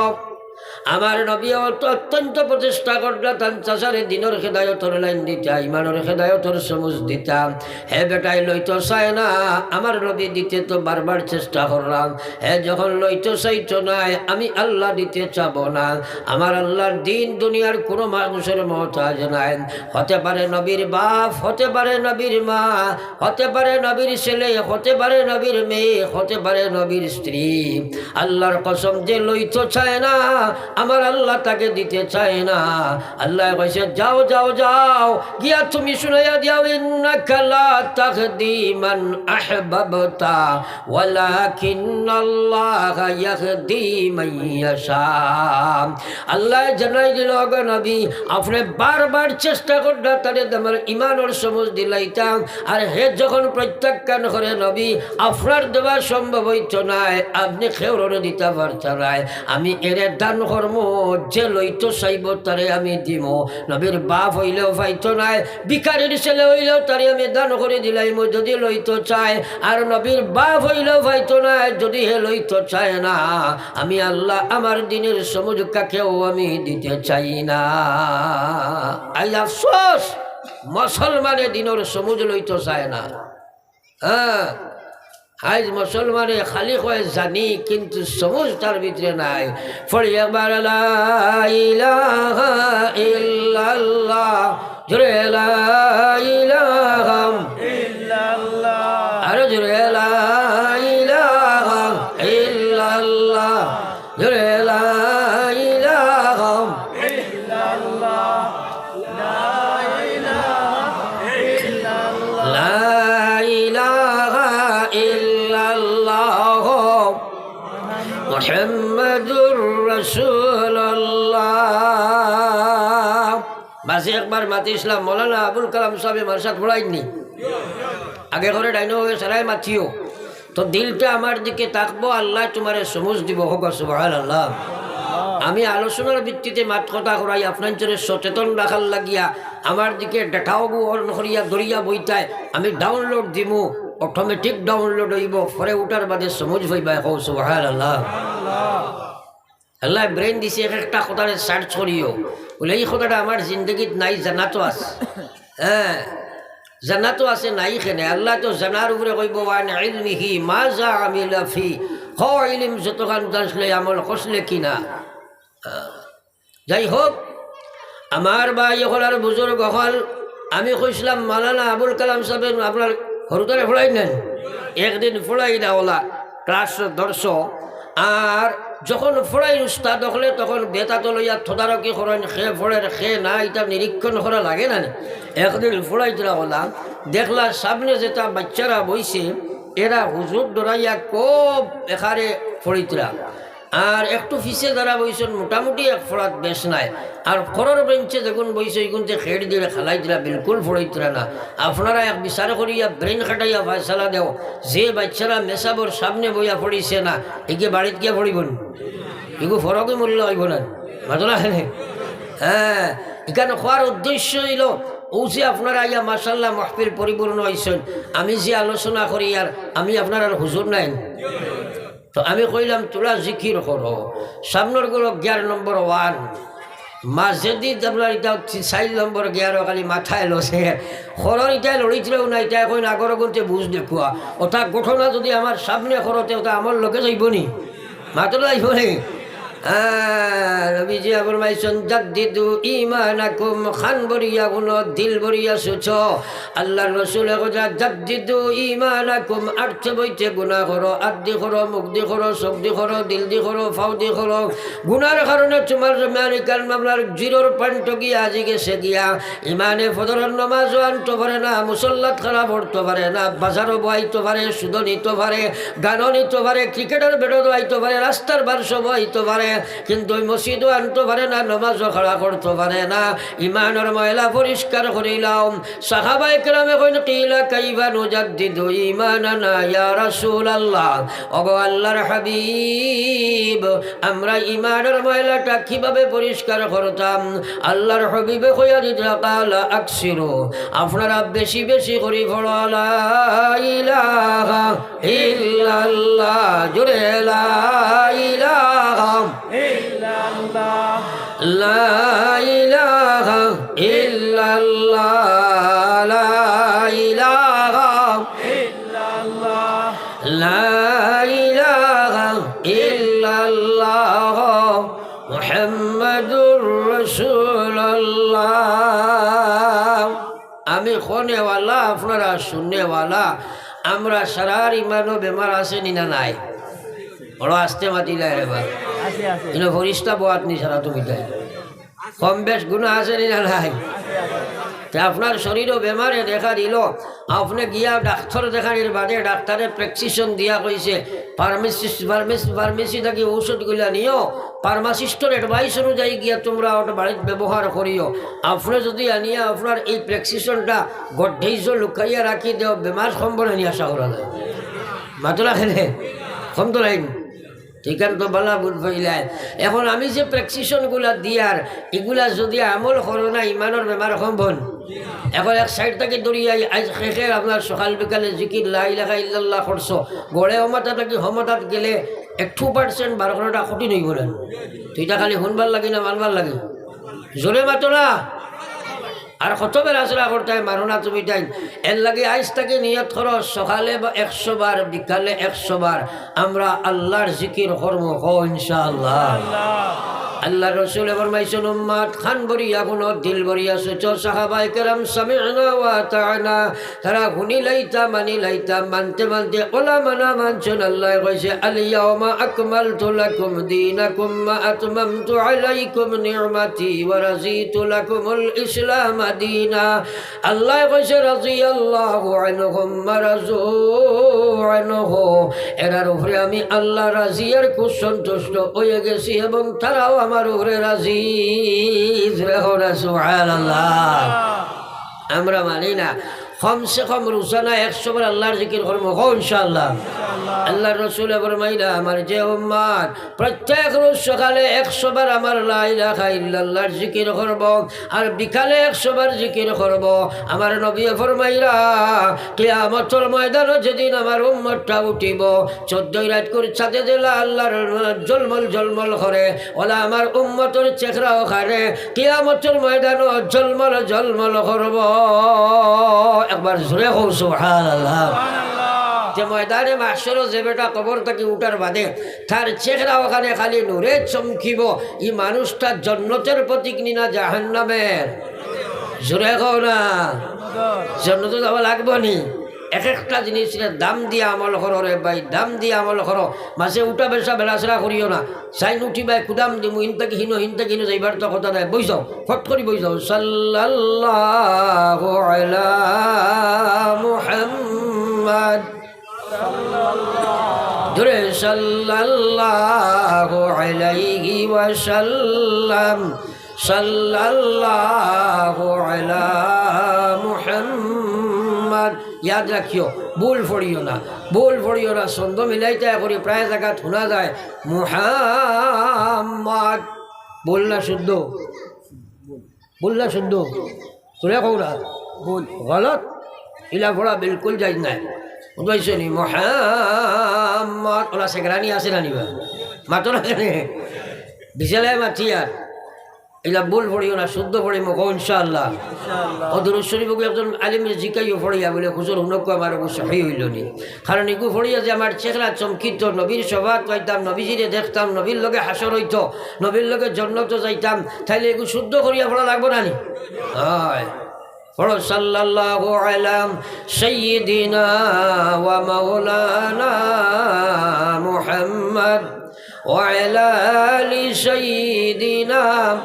আমার নবী অত-, অত্যন্ত প্রচেষ্টা করলা তান চাচারে দ্বীনর হেদায়তর লাইন দিতা, ইমানর হেদায়তর সমুজ দিতা। হে বেটায় লইতো চায় না, আমার নবী দিতে তো বারবার চেষ্টা করলাম। হে যখন লইতো চাইতো নায়, আমি আল্লাহ দিতে চাবো না। আমার আল্লাহর দ্বীন দুনিয়ার কোনো মানুষর মহতাজ নায়। হতে পারে নবীর বাপ, হতে পারে নবীর মা, হতে পারে নবীর ছেলে, হতে পারে নবীর মেয়ে, হতে পারে নবীর স্ত্রী। আল্লাহর কসম, যে লইতো চায় না, আমার আল্লাহ তাকে দিতে চায় না। আল্লায় কইছে, "যাও, যাও, যাও, গিয়া তুমি শুনাইয়া দিয়াও, ইন্নাকা লা তাহদি মান আহবাবতা, ওয়ালাকিন্নাল্লাহা ইয়াহদি মান ইয়াশা।" আল্লায় জানাই দিল, "ওগো নবী, আপনে বারবার চেষ্টা কররা তারে আমার ইমানর সমুজ দিলাইতাম, আর হে যখন প্রত্যাখ্যান করে, নবী, আপনার দেওয়া সম্ভব অইতো নায়, আপনে কেউররে দিতা পারতা নায়। আমি এরে দান করমু, যে লইতো চাইবো তারে আমি দিমু।" নবীর বাপ অইলেও পাইতো নায়, ভিখারির ছেলে অইলেও তারে আমি দান করি দিলাইমু যদি লইতো চায়। আর নবীর বাপ অইলেও পাইতো নায়, যদি হে লইতো চায় না। আমি আল্লাহ আমার দ্বীনর সমুজ কাকেও আমি দিতে চাই না। আইজ আফসোস, মুসলমানে দ্বীনর সমুজ লইতো চায় না। হ্যাঁ, আইজ মুসলমানে খালি কয় জানি, কিন্তু সমুজ তার ভিতরে নাই। পড়ি একবার লা ইলাহা ইল্লাল্লাহ, জোরে লা ইলাহা ইল্লাল্লাহ। আরো জোরে লা ইলাহা ইল্লাল্লাহ, জোরে লা ইলাহা ইল্লাল্লাহ। লা ইলাহা ইল্লাল্লাহ মুহাম্মাদুর রাসূলুল্লাহ। মাঝে একবার মাতিছিলাম, মৌলানা আবুল কালাম সাহেবে মাদ্রাসাত পড়াইননি? আগে করে ডাইনো হয়ে সারাই মাতিও। তো দিলটা আমার দিকে থাকবো, আল্লায় তুমারে সমুজ দিবো। কও সুবহানাল্লাহ। আমি আলোচনার ভিত্তিতে মাত কথা করাই, আপনাইনতরে সচেতন রাখার লাগিয়া আমার দিকে ডেটাও on করিয়া ধরিয়া বইতায়, আমি download দিমু, automatic download অইবো, পরে উঠার বাদে সমুজ পাইবায়। কও সুবহানাল্লাহ। আল্লায় brain দিছে, এক একটা কথারে search করিও, বলে, "ই কথাটা আমার জিন্দেগিত নাই, জানাতো আছে।" হ্যাঁ, জানাতো আছে, নাই কেনে? আল্লায় তো জানার উপরে কইবো, "ওয়ান ইলমিহি মাযা আমিলা ফি।" হ, ইলিম যতখান জানছলে, আমল করছলে কি না? যাই হোক, আমার ভাই অকল আর বুজুর্গ অকল, আমি কইছিলাম, মৌলানা আবুল কালাম সাহেব, আপনার হুরুতারে পড়াইন না, একদিন পড়াইন না ওলা, class ধরছো, আর যখন ফড়াইন উস্তাদ অকলে, তখন বেতাত লইয়া তদারকি করইন, কে ফড়ের, কে না, ইটা নিরীক্ষণ করা লাগে না নি? একদিন ফড়াইতরা অলা, দেখলা সামনে যেতা বাইচ্চারা বইছে, এরা হুজুর ডরাইয়া খুব এখারে ফড়িতরা। আর একটু পিছে যারা বইছইন, মোটামুটি এক ফড়াত বেশ নাই। আর খরর বেঞ্চে যেগুন বইছে, ইগুনতে খেড় দিলে খালাইতরা, বিলকুল ফড়িতরা না। আপনারা এক বিচার করিয়া, ব্রেইন খাটাইয়া ফয়সালা দেও, যে বাইচ্চারা মেসাবর সামনে বইয়া ফড়িছে না, এগিয়ে বাড়িত গিয়া ফড়িবো নি? এগু ফরকি মূল্য অইবো না, মাতলা কেনে? হ্যাঁ, ইখান কওয়ার উদ্দেশ্য অইলো, অউ যে আপনারা আইয়া মাশাআল্লাহ মাহফিল পরিপূর্ণ অইছইন, আমি যে আলোচনা করি আর আমি আপনারার হুজুর নায় নি? তো আমি কইলাম, তোরা জিকির করো, সামনর গুলো গিয়ার নম্বর ওয়ান, মাঝেদি আপনার ইটা চাইর নম্বর গিয়ারও খালি মাথায় লসে, খরর ইটায় লড়িতরেও না, ইটায় কইন আগর গুনতে বুঝ দেখুয়া। ওটা ঘটনা যদি আমার সামনে করতে, ওটা আমার লগে যাইবো নি? মাতলা যাইবো নি? হ্যাঁ, নবীজি ফরমাইছইন, "জাদ্দিদু ঈমানাকুম", খান ভরিয়া গুনো, দিল ভরিয়া সুচো। আল্লাহর রসুলে কইরা, "জাদ্দিদু ঈমানাকুম", আটতে বইতে গুনা করো, আত দি করো, মুখ দি করো, চোখ দি করো, দিল দি করো, ফাও দি করো। গুনার কারণে তুমার আমেরিকান মামলার জিরোর পয়েন্ট গিয়া আজি গেছে গিয়া। ইমানে ফজরর নমাজও আনতো পারে না, মুসল্লাত খাড়া পড়তো পারে না, বাজারও বওয়াইতো পারে, সুদও নিতো পারে, গানও নিতো পারে, ক্রিকেটর ব্যাটও দোয়াইতো পারে, রাস্তার বারসও বওয়াইতো পারে, কিন্তু ওই মসজিদও আনতো পারে না, নমাজও খাড়া করতো পারে না। ইমানর ময়লা পরিষ্কার করিলাও। সাহাবায়ে কেরামে কইন, "কিলা কাইফা নুজাদ্দিদু ঈমানানা ইয়া রাসূলুল্লাহ?" ওগো আল্লাহর হাবিব, আমরা ইমানর ময়লাটা কিভাবে পরিষ্কার করতাম? আল্লাহর হাবিবে কইয়া দিতা, "ক্বালা আকসিরু", আপনারা বেশি বেশি করি পড়ো, "লা ইলাহা ইল্লাল্লাহ", জোরে, "লা ইলাহা ইল্লাল্লাহ, লা ইলাহা ইল্লাল্লাহ, লা ইলাহা ইল্লাল্লাহ, লা ইলাহা ইল্লাল্লাহ, মুহাম্মাদুর রাসূলুল্লাহ।" আমি কওনেওয়ালা, আপনারা শুননেওয়ালা। আমরা সারার ইমানও বেমার আছে নি না নাই? বড় আস্তে মাতিলায় রে বা। আছে, আছে। ইনো ফরিস্তা বওয়াত নি সারা তুমি তাই। কম বেশ গুনা আছে নি না নাই? তে আপনার শরীরও বেমারে দেখা দিল, আপনে গিয়া ডাক্তার দেখানির বাদে ডাক্তারে প্রেসক্রিপশন দিয়া কইছে, ফার্মাসিস্ট, ফার্মাসি, ফার্মাসি থাকি ঔষধগুলা নিও, ফার্মাসিস্টর অ্যাডভাইস অনুযায়ী গিয়া তুমরা ওটা বাড়িত ব্যবহার করিও। আপনে যদি আনিয়া আপনার এই প্রেসক্রিপশনটা গড্ডেইজো লুকাইয়া রাখি দেও, বেমার কমবো না নি আশা করা যায়? মাতলা কেনে? কমতো নায় নি? ইখান তো বালা বুঝ পাইলায়। এখন আমি যে প্রেসক্রিপশনগুলা দিয়ার, ইগুলা যদি আমল করো না, ইমানর বেমার কমবো নি? এখন এক সাইড থাকি ধরিয়া আইজ কে কে আপনার সকাল বিকালে জিকির লা ইলাহা ইল্লাল্লাহ করছো, গড়ে অমাতা থাকি হমাতাত গেলে এক টু পার্সেন্ট বার করাটা কঠিন অইবো না? তো ইটা খালি হুনবার লাগি না মানবার লাগি? জোরে মাতো না। আর কত বেড়াচড়া করতায় মানো না তুমি তাইন। এর লাগি আইজ থাকি নিয়ত করো, সকালে বা একশো বার, বিকালে একশো বার আমরা আল্লাহর জিকির করমু, কও ইনশাআল্লাহ। আল্লাহর রসুলে ফরমাইছইন, "উম্মত, খান ভরিয়া হুনো, দিল ভরিয়া সুচো।" সাহাবায়ে কেরাম সামি'না ওয়া আতা'না, তারা হুনিলাইতা, মানিলাইতা, মানতে মানতে ওলামা না মানছইন। আল্লায় কইছে, "আল ইয়াউমা আকমালতু লাকুম দীনাকুম ওয়া আতমামতু আলাইকুম নি'মাতি ওয়া রাদিতু লাকুমুল ইসলামা দীনা।" আল্লায় কইছে, "রাদিয়াল্লাহু আনহুম ওয়া রাদু আনহু।" এরার উপরে আমি আল্লাহ রাজি আর খুব সন্তুষ্ট অইয়া গেছি এবং তারাও আমার উপরে রাজি। জোরে কও না সুবহানাল্লাহ। আমরা মানি না, কমসে কম রোজানা একশো বার আল্লাহর জিকির করমু, কও ইনশাআল্লাহ। আল্লাহর রসুলে ফরমাইলা, আমার যে উম্মত প্রত্যেক রোজ সকালে একশো বার আমার লা ইলাহা ইল্লাল্লাহর জিকির করবো, আর বিকালে একশো বার জিকির করবো, আমার নবীয়ে ফরমাইলা, কিয়ামতর ময়দানো যেদিন আমার উম্মতটা উঠিবো, চোদ্দই রাইত করি ছাদে দিলা আল্লাহর জলমল জলমল করে, ওলা আমার উম্মতর চেহারা অখানে কিয়ামতর ময়দানো জলমল জলমল করবো। একবার জোরে কও সুবহানাল্লাহ। যে ময়দানে মাহশরো যে বেটা কবর থাকি উঠার বাদে তার চেহারা অখানে খালি নূরে চমকিবো, ই মানুষটা জন্নতর প্রতীক নি না জাহান্নামের? জোরে কও না। জন্নতো যাওয়া লাগবো নি? এক একটা জিনিসরে দাম দিয়া আমল করো রে ভাই, দাম দিয়া আমল করো। মাঝে উঠা বসা বেড়াছেড়া করিও না। চাইন উঠি ভাই কুদাম দিমু, হিন থাকি হিনো, হিন থাকি হিনো যাইবার তো কথা নাই। বই যাও, ফট করি বই যাও। সাল্লাল্লাহু আলা মুহাম্মদ। জোরে সাল্লাল্লাহু আলাইহি ওয়াসাল্লাম। সাল্লাল্লাহু আলা মুহাম্মদ। ইয়াদ রাখিও, ভুল পড়িও না, ভুল পড়িও না। ছন্দ মিলাইতে করি প্রায় জাগাত হুনা যায় মুহাম্মদ। ভুল না শুদ্ধ? ভুল না শুদ্ধ? তুলে কও না। ভুল। গলত। ইলা পড়া বিলকুল জায়েজ নাই। বুঝাইছো নি? মুহাম্মদ। ওলা সেগরানি আছে না নিবা? মাতো না কেনে? বিশালে মাতি আর। ইলা ভুল পড়িও না, শুদ্ধ পড়িমু, কও ইনশাআল্লাহ। ইনশাআল্লাহ। ও দুরূদ শরীফ ওগু একজন আলিমরে জিকাইও পড়িয়া বলে, "হুজুর, হুনক্কু আমার ওগু সহি অইলো নি?" কারণ এগু পড়িয়া যে আমার চেহারা চমকিত, নবীর শফাত পাইতাম, নবীজিরে দেখতাম, নবীর লগে হাশর অইতো, নবীর লগে জন্নতো যাইতাম, তাইলে এগু শুদ্ধ করিয়া পড়া লাগবো না নি? অয়। পড়ো, সাল্লাল্লাহু আলা সাইয়্যিদিনা ওয়া মাওলানা মুহাম্মদ ওয়া আলা আলি সাইয়্যিদিনা।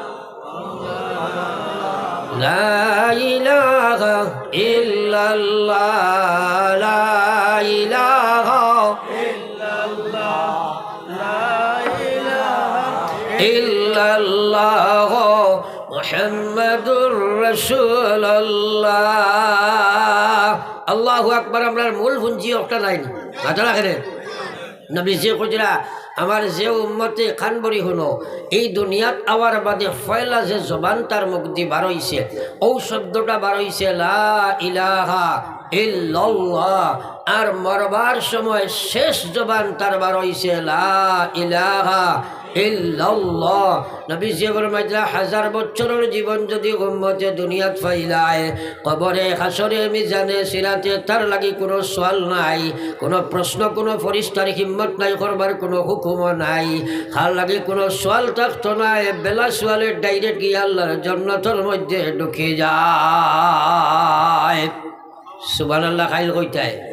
লা ইলাহা ইল্লাল্লাহ, লা ইলাহা ইল্লাল্লাহ, মুহাম্মাদুর রাসূলুল্লাহ। আল্লাহু আকবার। আমরার মূল পুঞ্জি অকটা নাইনি, মাতো না কেনে? নবীজিয়ে কইরা, আমার যে উম্মতে কান ভরি হুনো, এই দুনিয়াত আওয়ার বাদে পয়লা যে জবান তার মুখদি বার অইছে, অউ শব্দটা বার অইছে লা ইলাহা ইল্লাল্লাহ। আর মরবার সময় শেষ জবান তার বার অইছে লা ইলাহা ইল্লাল্লাহ। নবীজিয়ে ফরমাইতরা, হাজার বছরর জীবন যুদি উম্মতে দুনিয়াত পাইলায়, কবরে, হাশরে, মিজানে, সিরাতে তার লাগি কুনু সওয়াল নাই, কুনু প্রশ্ন, কুনু ফিরিস্তার হিম্মত নাই করবার, কুনু হুকুমও নাই। তার লাগি কুনু সওয়াল থাকতো নায়, বেলা সওয়ালে direct গিয়া আল্লাহর জন্নতর মধ্যে ঢুকি যায়। সুবহানাল্লাহ খাইল কইতায়।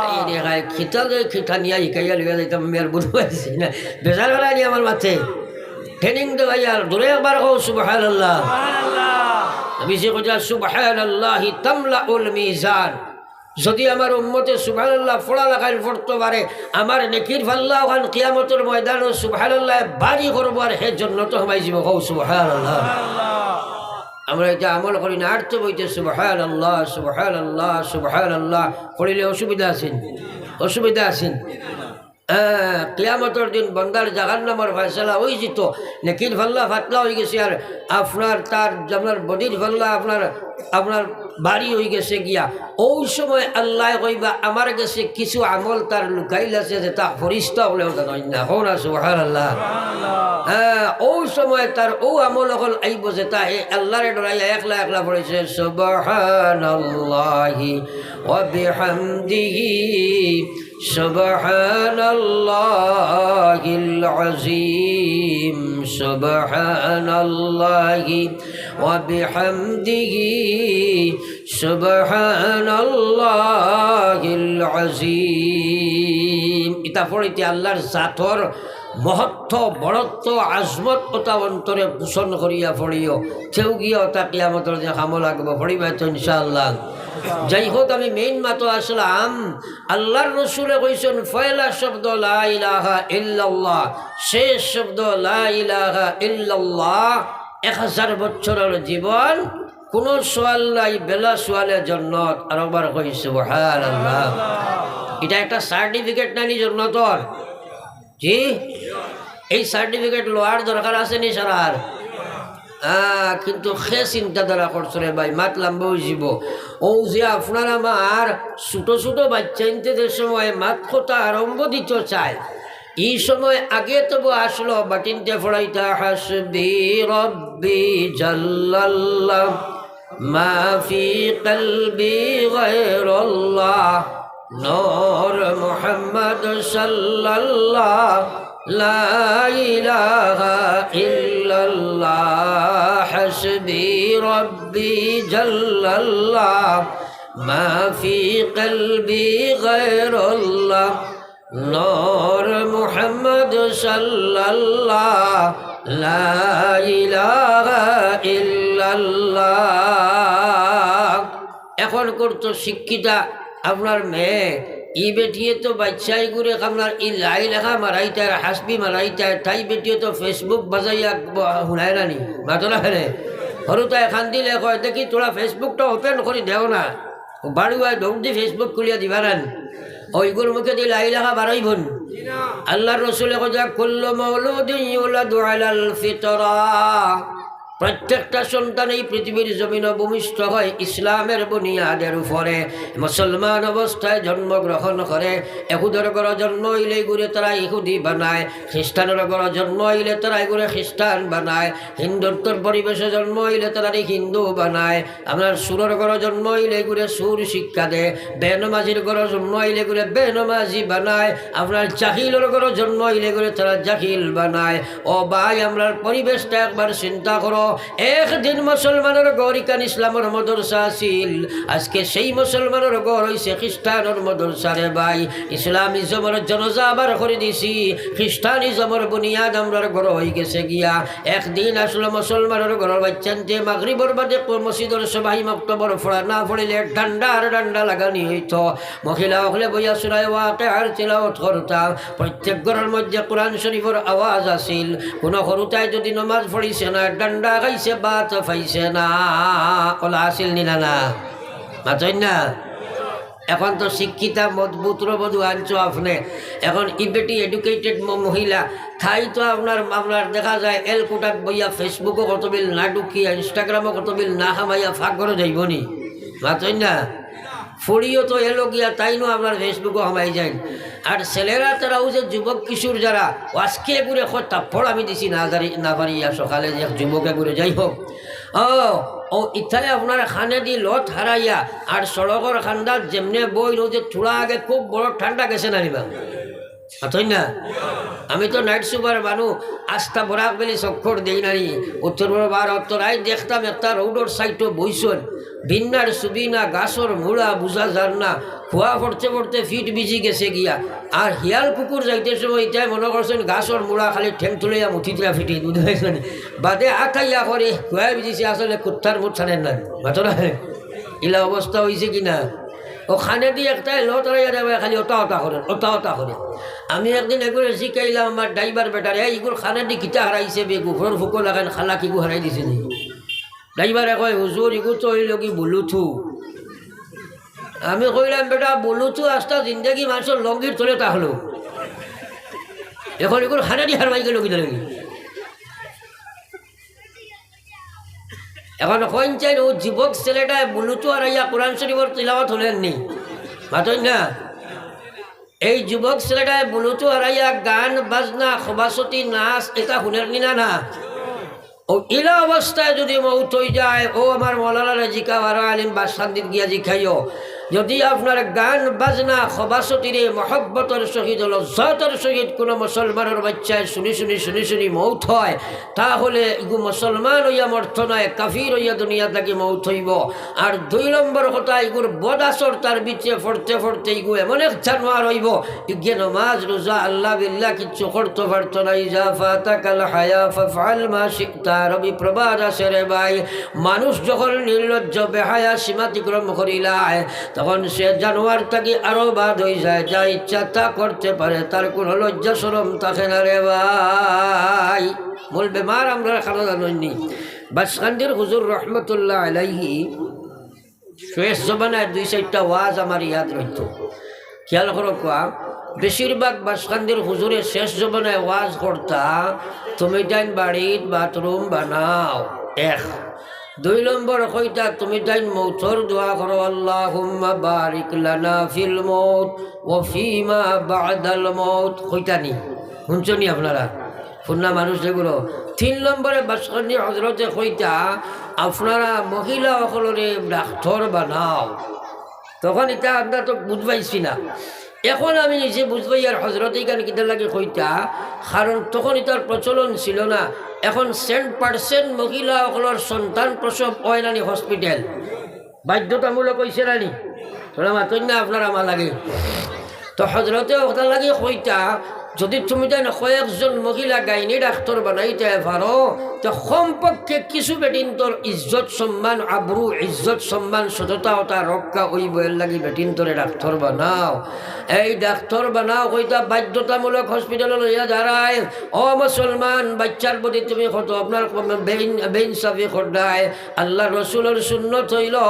এই রে খাই, খিতা যে খিতা নিয়া হিকাইয়া লইয়া যাইতাম, আমি আর বুঝবাইছি না। বেজার করাইনি আমার মাতে। Training দেওয়াইয়া, জোরে একবার কও সুবহানাল্লাহ। নবীজিয়ে কইরা, "সুবহানাল্লাহি তামলাউল মিজান।" যুদি আমার উম্মতে সুবহানাল্লাহ পড়া লাখান পড়তো পারে, আমার নেকির পাল্লা অখান কিয়ামতর ময়দানো সুবহানাল্লাহ ভারি করবো আর হে জন্নতো হামাই যিবো। কও সুবহানাল্লাহ। আমরা ইতা আমল করি না, আরতো বইতে সুবহানাল্লাহ, সুবহানাল্লাহ, সুবহানাল্লাহ। পড়িলে অসুবিধা আছে নি? অসুবিধা আছে নি? হ্যাঁ, কিয়ামতর দিন বন্দার জাহান্নামর ফয়সালা অইযিতো। নেকির পাল্লা পাতলা অইগেছে আর আপনার, তার, আপনার bodyর পাল্লা আপনার, আপনার ভারি অইগেছে গিয়া। অউ সময় আল্লায় কইবা, "আমার গেছে কিছু আমল তার লুকাইল আছে যেতা ফিরিস্তা অকলেও জানইন না।" কও না সুবহানাল্লাহ। হ্যাঁ, অউ সময় তার অউ আমল অকল আইবো যেতা হে আল্লারে ডরাইয়া একলা একলা পড়ছে, "সুবহানাল্লাহি ওয়া বিহামদিহি, সুবহানাল্লাহিল আযীম, সুবহানাল্লাহি ওয়া বিহামদিহি, সুবহানাল্লাহিল আযীম।" ইতা পড়িতে আল্লার জাতর মহত্ব, বড়ত্ব, আজমত অতা অন্তরে পোষণ করিয়া পড়িও। কেউ গিয়া অতা কিয়ামতর দিন কামো লাগবো, পড়িবায় তো ইনশাআল্লাহ। যাই হোক, আমি main মাতো আসলাম, আল্লার রসুলে কইছইন, পয়লা শব্দ লা ইলাহা ইল্লাল্লাহ, শেষ শব্দ লা ইলাহা ইল্লাল্লাহ, এক হাজার বছরর জীবন, কুনু সওয়াল নাই, বেলা সওয়ালে জন্নত। আরোকবার কই সুবহানাল্লাহ। ইটা একটা certificate নানি জন্নতর? জি? এই certificate লওয়ার দরকার আছে নি সারার? আহ, কিন্তু কে চিন্তাধারা করছো রে ভাই, মাত লাম্বা অইযিবো। অউ যে আপনার আমার ছোট ছোট বাইচ্চাইন্তে যে সময় মাত কথা আরম্ভ দিতো চায়, ই সময় আগে তবু আসলো বাটিন্তে পড়াইতা, "হাসবি রব্বি জাল্লাল্লাহ।" ما في قلبي غير الله، نور محمد صلى الله، لا إله إلا الله، حسبي ربي جل الله، ما في قلبي غير الله، نور محمد صلى الله، لا إله إلا الله। এখন করতো শিক্ষিতা আপনার মেয়ে, ই বেটিয়ে তো বাচ্চাই গুরে আপনার ই লাই লেখা মারাইতায়, হাসবি মারাইতায়, তাই বেটিয়ে তো Facebook বাজাইয়া ব-, হুনায় না নি, মাতো না রে। হরুতায় কান্দিলে কয়, "দেখি তোরা Facebook টা open করি দেও না।" ও বাড়ুয়ায় দৌড় দি Facebook খুলিয়া দিবা না নি। ওইগুর মুখে দি লাই লেখা বারইবো নি। আল্লাহর রসুলে কইতা, "কুল্লু মাউলুদিন ইউলাদু আলাল ফিতরা।" প্রত্যেকটা সন্তান এই পৃথিবীর জমিনো ভূমিষ্ঠ হয় ইসলামের বুনিয়াদের উপরে, মুসলমান অবস্থায় জন্মগ্রহণ করে। এহুদর ঘরো জন্ম অইলে ইগুরে তারা ইহুদি বানায়, খ্রিস্টানর ঘরো জন্ম অইলে তারা ইগুরে খ্রিস্টান বানায়, হিন্দুত্বর পরিবেশো জন্ম অইলে তারারে হিন্দু বানায়, আপনার সুরর ঘরো জন্ম অইলে ইগুরে সুর শিক্ষা দেয়, বেনমাজির ঘরো জন্ম অইলে ইগুরে বেনমাজি বানায়, আপনার জাহিলর ঘরো জন্ম অইলে ইগুরে তারা জাহিল বানায়। ও ভাই, আমরার পরিবেশটা একবার চিন্তা করো। একদিন মুসলমানর ঘর ইখান ইসলামর মাদ্রাসা আছিল, আজকে সেই মুসলমানর ঘর অইছে খ্রিস্টানর মাদ্রাসা রে ভাই। ইসলামিজমর জনাজা আবার করি দিছি, খ্রিস্টানিজমর বুনিয়াদ আমরার ঘরো অইগেছে গিয়া। একদিন আসলো মুসলমানর ঘরর বাচ্চাইন্তে মাগরিবর বাদে কো-, মসজিদর সবাই মক্তবর পড়া না পড়িলে ডান্ডা আর ডান্ডা লাগানি অইতো। মহিলা অকলে বইয়া সূরা ওয়াকিয়ার তিলাওয়াত করতা। প্রত্যেক ঘরর মধ্যে কোরআন শরীফর আওয়াজ আছিল। কুনু হরুতায় যুদি নমাজ পড়িছে না, ডান্ডা খাইছে, ভাত পাইছে না। অলা আছিল নি না, না? মাতইন না? এখন তো শিক্ষিতা মজবুত রবধু আনছো আপনে। এখন ই বেটি educated ম-, মহিলা, তাই তো আপনার, আপনার দেখা যায় এলকুটাত বইয়া Facebook-ও কত বিল না ঢুকিয়া, Instagram-ও কত বিল না হামাইয়া ফাঁক ঘরো যাইবো নি। মাতইন না? ফুড়িও তো এলো গিয়া, তাইনও আপনার Facebook-ও হামাই যাইন। আর ছেলেরা তারাও যে যুবক কিশোর যারা, ও আজকে এগুরে কয় থাপ্পড় আমি দিছি না জারি-, না পারিয়া, সকালে যে এক যুবক এগুরে, যাই হোক। ও, ও ইতায় আপনার কানেদি লত হারাইয়া আর সড়কর কান্দাত যেমনে বইন, ও যে থুড়া আগে খুব বড় ঠান্ডা গেছে না রে বা? মাতইন না? আমি তো night super মানু, আস্তা বরাক ভ্যালি চক্কর দেই না নি। উত্তর বড় বার অত্তর আই দেখতাম একটা রোডর সাইডো বইছইন, বিন্নার সুবিনা গাছর মুড়া বুঝা যার না, কুয়া পড়তে পড়তে ফিট ভিজি গেছে গিয়া। আর হিয়াল কুকুর যাইতে সময় ইতায় মনো করছইন গাছর মুড়া খালি ঠেং তুলাইয়া মুঠিতরা ফিটি, বুঝছইন নি? বাদে আতাইয়া কয়, "কুয়ায় ভিজিছে, আসলে কুত্তার মুত ছানের না।" মাতো না? ইলা অবস্থা অইছে কি না? ও কানেদি একটায় লত হারাইয়া দেয়, খালি ওটা ওটা করে, ওটা ওটা করে। আমি একদিন এগুরে জিকাইলাম আমার ড্রাইভার বেটারে, "এই ইগুর কানেদি কিতা হারাইছে বে, গুফরর ফুকো লাগান খালা কিগু হারাই দিছে নি?" ড্রাইভারে কয়, "হুজুর, ইগু তো অইলো গি বুলুথু।" আমি কইলাম, "বেটা, বুলুথু আস্তা জিন্দেগি মানষর লঙ্গির তলে থাকলো, এখন ইগুর কানেদি হারবাই গেলো কিতা লাগি?" এখন কইন চাইন, ও যুবক ছেলেটায় বুলুথু হারাইয়া কোরআন শরীফর তিলাওয়াত হুনের নি? মাতইন না? এই যুবক ছেলেটায় বুলুথু হারাইয়া গান, বাজনা, খবাসতি, নাচ, ইতা হুনের নি না, না? ও ইলা অবস্থায় যুদি মউত অই যায়, ও আমার মৌলানারে জিকাও, আরো আলিম বাসকান্দিত গিয়া জিকাইও। যুদি আপনার গান, বাজনা, খবাসতিরে মহব্বতর সহিত, লজ্জতর সহিত কুনু মুসলমানর বাইচ্চায় হুনি, হুনি, হুনি, হুনি মউত হয়, তাহলে ইগু মুসলমান অইয়া মরতো নায়, কাফির অইয়া দুনিয়া থাকি মউত অইবো। আর দুই নম্বর কথা, ইগুর বদ আসর তার ভিতরে পড়তে পড়তে ইগু এমন এক জানোয়ার অইবো, ইগে নমাজ, রোজা, আল্লাহ বিল্লাহ কিচ্ছু করতো পারতো নায়। "ইজা ফাতাকাল হায়া ফাফআল মা শি'তা।" আরবি প্রবাদ আছে রে ভাই, মানুষ যখন নির্লজ্জ, বেহায়া, সীমাতিক্রম করিলায়, তখন সে জানোয়ার থাকি আরো বাদ অই যায়, যা ইচ্ছা তা করতে পারে, তার কুনু লজ্জা শরম থাকে না রে ভাই। মূল বেমার আমরার কারো জানইন নি। বাসকান্দির হুজুর রহমতুল্লাহ আলাইহি শেষ জমানায় দুই চাইরটা ওয়াজ আমার ইয়াদ রইতো। খিয়াল করো কুয়া, বেশিরভাগ বাসকান্দির হুজুরে শেষ জমানায় ওয়াজ করতা, "তুমি তাইন বাড়িত বাথরুম বানাও।" এক। দুই নম্বর কইতা, "তুমি তাইন মউতর দোয়া করো, আল্লাহুম্মা বারিক লানা ফিল মউত ওয়া ফিমা বা'দাল মউত।" কইতা নি? হুনছো নি আপনারা? হুনা মানুষ যেগুলো। তিন নম্বরে বাসকান্দি হজরতে কইতা, "আপনারা মহিলা অকলরে ডাক্তর বানাও।" তখন ইতা আমরা তো বুঝ পাইছি না। এখন আমি নিজে বুঝ পাইয়ার হজরতে ইখান কিতার লাগি কইতা, কারণ তখন ইতার প্রচলন ছিল না। এখন সেন্ট পার্সেন্ট মহিলা অকলর সন্তান প্রসব অয় না নি হসপিটাল। বাধ্যতামূলক অইছে না নি? তোরা মাতইন না, আপনারা আমার লাগি। তো হজরতে অকটার লাগি কইতা, যদি তুমি তাইন কয়েকজন মহিলা গাইনি ডাক্তার বানাইতে পারো, তো কমপক্ষে কিছু বেটিন্তর ইজ্জত সম্মান, আবরু, ইজ্জত সম্মান, সততা ওটা রক্ষা অইবো, এর লাগি বেটিন্তরে ডাক্তার বানাও। এই ডাক্তার বানাও কইতা বাধ্যতামূলক হসপিটালো লইয়া যারায়। ও মুসলমান, বাচ্চার প্রতি তুমি কত আপনার বেইন-, বেইনসাফি কররায়। আল্লার রসুলর সুন্নত অইলো,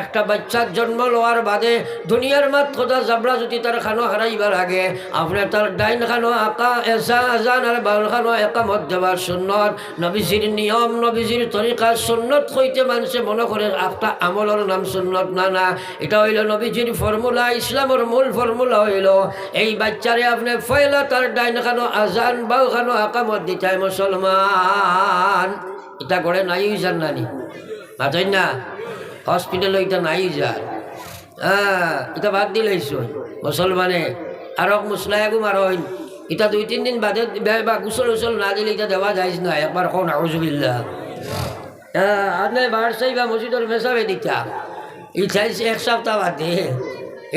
একটা বাচ্চার জন্ম লওয়ার বাদে দুনিয়ার মাত কথা জাবরা যদি তার খানো হারাইবার আগে, আপনে তার ডাইন খানো আকা-, এজা-, আজান আর বাউল খানো একামত দেবার সুন্নত। নবীজির নিয়ম, নবীজির তরিকা, সুন্নত কইতে মানষে মনো করের একটা আমলর নাম সুন্নত, না, না। ইটা অইলো নবীজির ফর্মুলা, ইসলামর মূল ফর্মুলা অইলো, এই বাচ্চারে আপনে পয়লা তার ডাইন খানো আজান, বাউ খানো আকামত দিতায় মুসলমান। ইটা ঘরে নাই অইযার না নি? মাতইন না? হসপিটালো ইটা নাই অইযার। হ্যাঁ, ইটা বাদ দিলাইছইন মুসলমানে। আরক মুসলায় গু মারইন। ইটা দুই তিন দিন বাদে বে-, বা গোসল উসল না দিলে ইটা দেওয়া যাইজ না। একবার কও নাউজুবিল্লাহ। হ্যাঁ, আর নাই বার সাইবা মসজিদর মেসাবে দিতা। ইটা এক সপ্তাহ বাদে।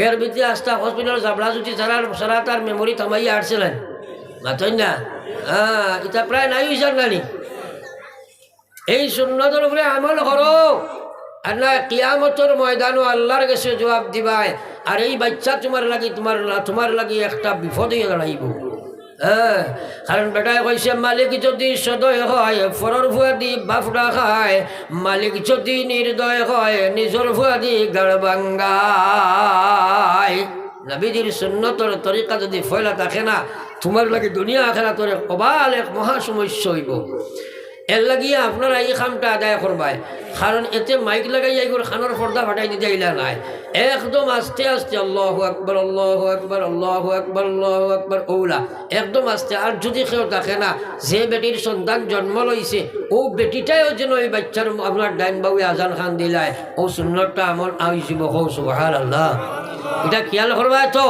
এর ভিতরে আস্তা হসপিটাল জাবড়া জুতি সারা, সারা তার মেমোরি থামাইয়া আসছিলেন। মাতইন না? হ্যাঁ, ইটা প্রায় নাই অইযার না নি? এই সুন্নতর উপরে আমল করো, আর না কিয়ামতর ময়দানো আল্লার গেছে জবাব দিবায়। আর এই বাচ্চা তুমার লাগি, তুমার না, তুমার লাগি একটা বিপদ অইয়া দাঁড়াইবো। হ্যাঁ, কারণ বেটায় কইছে, মালিক যদি সদয় হয়, পরর ফুয়াদি বাফ ডাকায়, মালিক যদি নির্দয় হয়, নিজর ফুয়াদি গাড় ভাঙ্গায়। নবীজির সুন্নতর তরিকা যদি ফয়লা থাকে না, তুমার লাগি দুনিয়া আখেরাতর এক প্রবল এক মহা সমস্যা অইবো। এর লাগিয়া আপনারা এই কামটা আদায় করবায়, কারণ এতে মাইক লাগাইয়া ইগুর কানর পর্দা ফাটাই দিতে ইলা নায়। একদম আস্তে আস্তে আল্লাহু আকবার, আল্লাহু আকবার, আল্লাহু আকবার, আল্লাহু আকবার, অউলা একদম আস্তে। আর যদি কেউ থাকে না, যে বেটির সন্তান জন্ম লইছে, অউ বেটিটায়ও যেন এই বাচ্চার আপনার ডাইন বাউয়ে আজান খান দিলায়, অউ সুন্নতটা আমল আইজিব। কও সুবহানাল্লাহ। ইটা খিয়াল করবায় তো।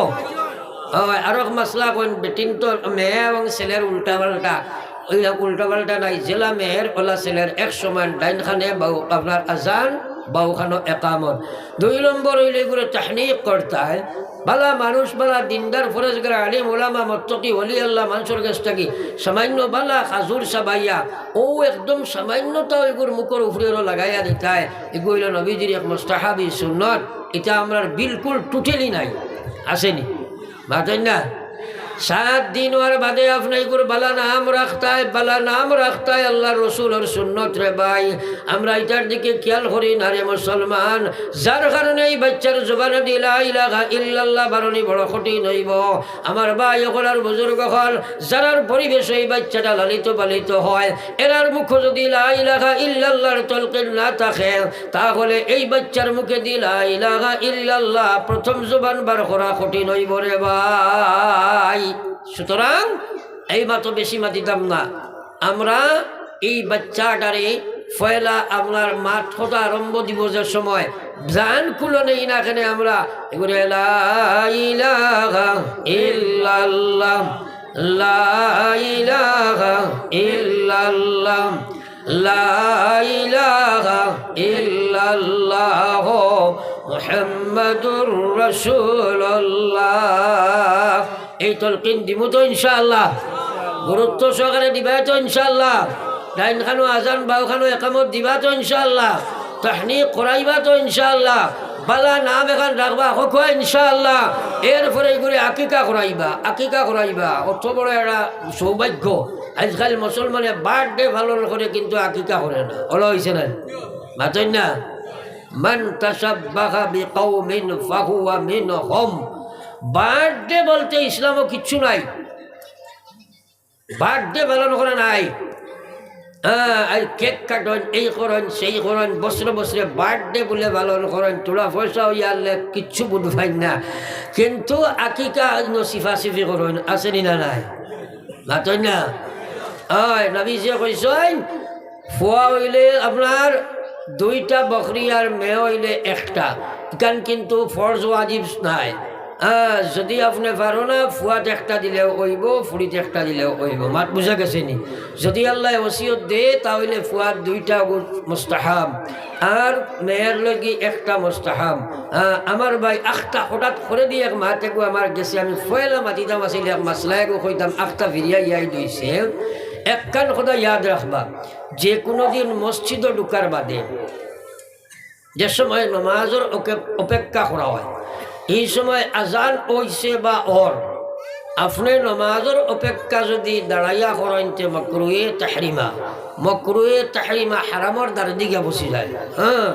অয়, আরক মাসলা কইন, বেটিন্তর মেয়ে এবং ছেলের উল্টা পাল্টা। অউ উল্টা পাল্টা নাই, যেলা মেয়ের অলা ছেলের এক সমান ডাইন খানে বাউ আপনার আজান, বাউ খানো একামত। দুই নম্বর অইলে ইগুরে তাহনিক করতায়। বালা মানুষ, বালা দিনদার, ফরেজগার, আলিম, উলামা, মুত্তাকি, ওলি আল্লাহ, মানষর গেছ থাকি সামান্য বালা খাজুর চাবাইয়া, অউ একদম সামান্যতা ইগুর মুখর উপরে লাগাইয়া দিতায়। ইগু অইলো নবীজির এক মুস্তাহাবি সুন্নত। ইটা আমরার বিলকুল totally নাই, আছে নি? মাতইন না? সাত দিন অওয়ার বাদে আপনে ইগুর বালা নাম রাখতায়, বালা নাম রাখতায় আল্লার রসুলর সুন্নত রে ভাই। আমরা ইটার দিকে খিয়াল করি না রে মুসলমান, যার কারণে এই বাচ্চার জবানদি লা ইলাহা ইল্লাল্লাহ বারনি বড় কঠিন অইবো। আমার ভাই অকল আর বুজুর্গ অকল, যারার পরিবেশো এই বাচ্চাটা লালিত পালিত হয়, এরার মুখো যদি লা ইলাহা ইল্লাল্লাহর তলকিন না থাকে, তাহলে এই বাচ্চার মুখেদি লা ইলাহা ইল্লাল্লাহ প্রথম জবান বার করা কঠিন অইবো রে ভাই। সুতরাং এই মাতো বেশি মাতিতাম না। আমরা এই বাচ্চাটারে পয়লা আপনার মাত কথা আরম্ভ দিবো যে সময়, জান খুলো নেই না কেনে আমরা এগুলো লা ইলাহা ইল্লাল্লাহ, লা ইলাহা ইল্লাল্লাহ, লা ইলাহা ইল্লাল্লাহ মুহাম্মাদুর রাসূলুল্লাহ। এই তলকিন দিমু তো ইনশাআল্লাহ, গুরুত্ব সহকারে দিবায় তো ইনশাআল্লাহ, ডাইন খানো আজান বাউ খানো একামত দিবা তো ইনশাআল্লাহ, তাহনিক করাইবা তো ইনশাআল্লাহ, বালা নাম এখান রাখবা হকুয়া ইনশাআল্লাহ। এরপরে ইগুরে আকিকা করাইবা, আকিকা করাইবা, অত বড় একটা সৌভাগ্য। আজকাল মুসলমানে বার্থডে পালন করে কিন্তু আকিকা করে না, অলা অইছে না? মাতইন না? মান তাশাব্বাহা বিকাউমিন ফাহুয়া মিনহুম। বার্থডে বলতে ইসলামো কিচ্ছু নাই, বার্থডে পালন করা নাই। হ্যাঁ, আর কেক কাটইন, এই করইন, সেই করইন, বছরে বছরে বার্থডে বুলে পালন করইন, থুড়া পয়সা অইয়া আনলে কিচ্ছু বুঝ পাইন না, কিন্তু আকিকা অইন্য সিফাসিফি করইন, আছে নি না নাই? মাতইন না? অয়, নবীজিয়ে কইছইন, ফুয়া অইলে আপনার দুইটা বকরি আর মেয়ে অইলে একটা। ইখান কিন্তু ফরজ ওয়াজিব নায়। আহ, যদি আপনে পারো না, ফুয়াত একটা দিলেও অইবো, ফুড়িত একটা দিলেও অইবো। মাত বুঝা গেছে নি? যদি আল্লায় ওসিয়ত দে, তা অইলে ফুয়াত দুইটা গু-, মুস্তাহাব, আর মেয়ের লাগি একটা মুস্তাহাব। আহ, আমার ভাই, আখতা হঠাৎ করেদি এক মাত এগু আমার গেছে, আমি পয়লা মাতিতাম আছিল, এক মাসলা এগু কইতাম, আখতা ফিরিয়া ইয়াদ অইছে। একখান কথা ইয়াদ রাখবা, যে কুনু দিন মসজিদো ঢুকার বাদে যে সময় নমাজর অকে-, অপেক্ষা করা অয়, ই সময় আজান অইছে বা অর, আপনে নমাজর অপেক্ষা যদি দাঁড়াইয়া করইন তে মকরুহে তাহরিমা, মকরুহে তাহরিমা হারামর দারেদি গিয়া বসি যায়। হ্যাঁ,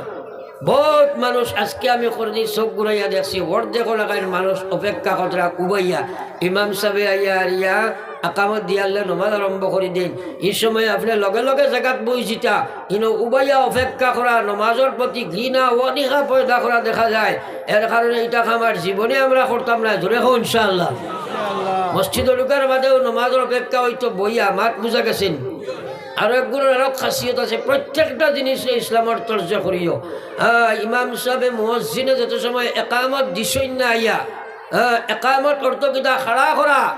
বউত মানুষ আজকে আমি করেদি চউখ ঘুরাইয়া দেখছি, অর্ধেক লাখান মানুষ অপেক্ষা কররা উবাইয়া, ইমাম সাবে আইয়া আর ইয়া আকামত দিয়ারলে নমাজ আরম্ভ করি দেইন। ই সময় আপনে লগে লগে জাগাত বই যিতা, ইনো উবাইয়া অপেক্ষা করা, নমাজর প্রতি ঘৃণা, অনীহা পয়দা করা দেখা যায়। এর কারণে ইটা কাম আর জীবনে আমরা করতাম না। জোরে কও ইনশাআল্লাহ। মসজিদো ঢুকার বাদেও নমাজর অপেক্ষা অইতো বইয়া, মাত বুঝা গেছে নি? আরো এগুর আরো খাসিয়ত আছে, প্রত্যেকটা জিনিসরে ইসলামর তর্জে করিও। আহ, ইমাম সাবে মুয়াজ্জিনে যত সময় একামত দিছইন না আইয়া, আহ, একামত অর্থ কিতা? খাড়া করা।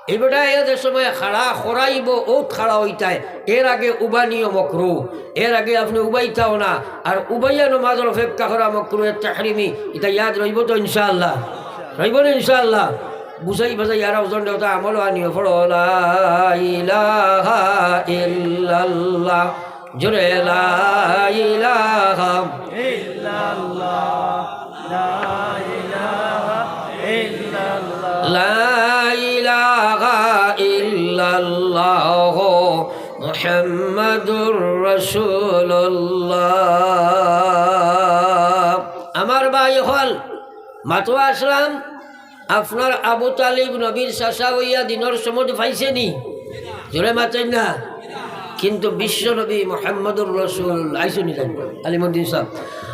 ইবাটা আইয়া যে সময় খাড়া করাইবো, অউত খাড়া অইতায়, এর আগে উবানিও মকরু, এর আগে আপনে উবাইতাও না। আর উবাইয়া নমাজর অপেক্ষা করা মকরুহে তাহরিমি, ইটা ইয়াদ রইবো তো ইনশাআল্লাহ? রইবো না ইনশাআল্লাহ? বুঝাই বাজাই আর ওজন দেওতা আমল আনিও, পড়ো লা ইলাহা ইল্লাল্লাহ। জোরে লা ইলাহা ইল্লাল্লাহ, লা ইলাহা ইল্লাল্লাহ, লা ইলাহা ইল্লাল্লাহ, মুহাম্মাদুর রাসূলুল্লাহ। আমার ভাই অকল, মাতো আসলাম, আপনার আবু তালিব নবীর চাচা অইয়া দিনর সমুদ পাইছে নি? জোরে মাতইন না। কিন্তু বিশ্ব নবী মুহাম্মদুর রাসূল আইছইন নি জানি? আলিমুদ্দিন সাব,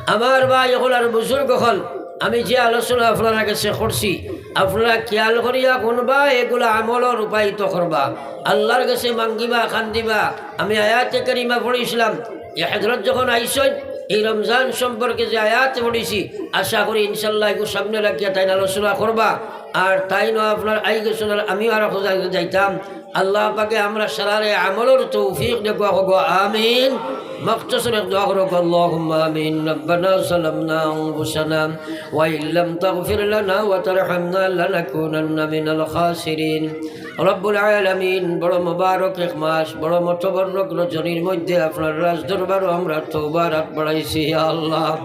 আমার ভাই অকল আর বুজুর্গ অকল, আমি যে আলোচনা আপনারার গেছে করছি, আপনারা খিয়াল করিয়া হুনবা, এগুলা আমলো রূপায়িত করবা। আল্লাহর গেছে মাঙ্গিবা, কান্দিবা। আমি আয়াতে কারিমা পড়ছিলাম, ই হযরত যখন আইছইন, ই রমজান সম্পর্কে যে আয়াত পড়ছি, আশা করি ইনশাআল্লাহ এগু সামনে রাখিয়া তাইন আলোচনা করবা। আর তাইনও আপনার আই গেছইন, আর আমিও আর খোঁজা যাইতাম। আল্লাহ পাকে আমরা সারারে আমলর তৌফিক দেউক্কা, কউক্কা আমিন। মখতসর এক দোয়া করউক্কা, আল্লাহুম্মা আমিন। রব্বানা যালামনা আনফুসানা ওয়া ইল্লাম তাগফির লানা ওয়া তারহামনা লানাকুনান্না মিনাল খাসিরিন। রব্বুল আলামিন, বড় মোবারক এক মাস, বড় মুতাবাররক রজনীর মধ্যে আপনার রাজ দরবারো আমরা তওবার আত বাড়াইছি, ইয়া আল্লাহ।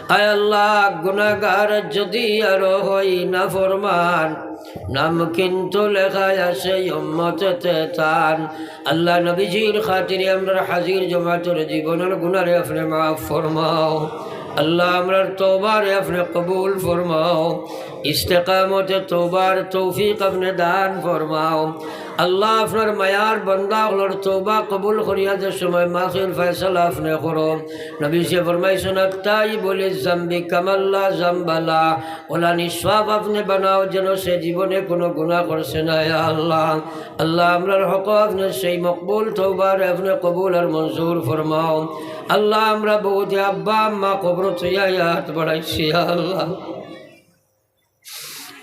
আয় আল্লাহ, গুনাহগার যদি আরো হই নাফরমান, নাম কিন্তু লেখা আছে উম্মতেতে তান। আল্লাহ, নবীজির খাতিরে আমরার হাজির জমাতর জীবনর গুনারে আপনে মাফ ফরমাও। আল্লাহ, আমরার তওবারে আপনে কবুল ফরমাও। ইস্তেকামতে তওবার তৌফিক আপনে দান ফরমাও। আল্লাহ, আপনার মায়ার বান্দা অকলর তওবা কবুল করিয়া যে সময় মাহফিল ফয়সালা আপনে করো। নবীজিয়ে ফরমাইছইন, "আত-তাইবু লিজ-জামবি কামান লা জামবা লাহ।" অলা নিষ্পাপ আপনে বানাও যেন সে জীবনে কুনু গুনাহ করছে না, ইয়া আল্লাহ। আল্লাহ, আমরার হকো আপনে সেই মকবুল তওবারে আপনে কবুল আর মঞ্জুর ফরমাও। আল্লাহ, আমরা বউতে আব্বা আম্মা কবরো থইয়া আত বাড়াইছি, ইয়া আল্লাহ।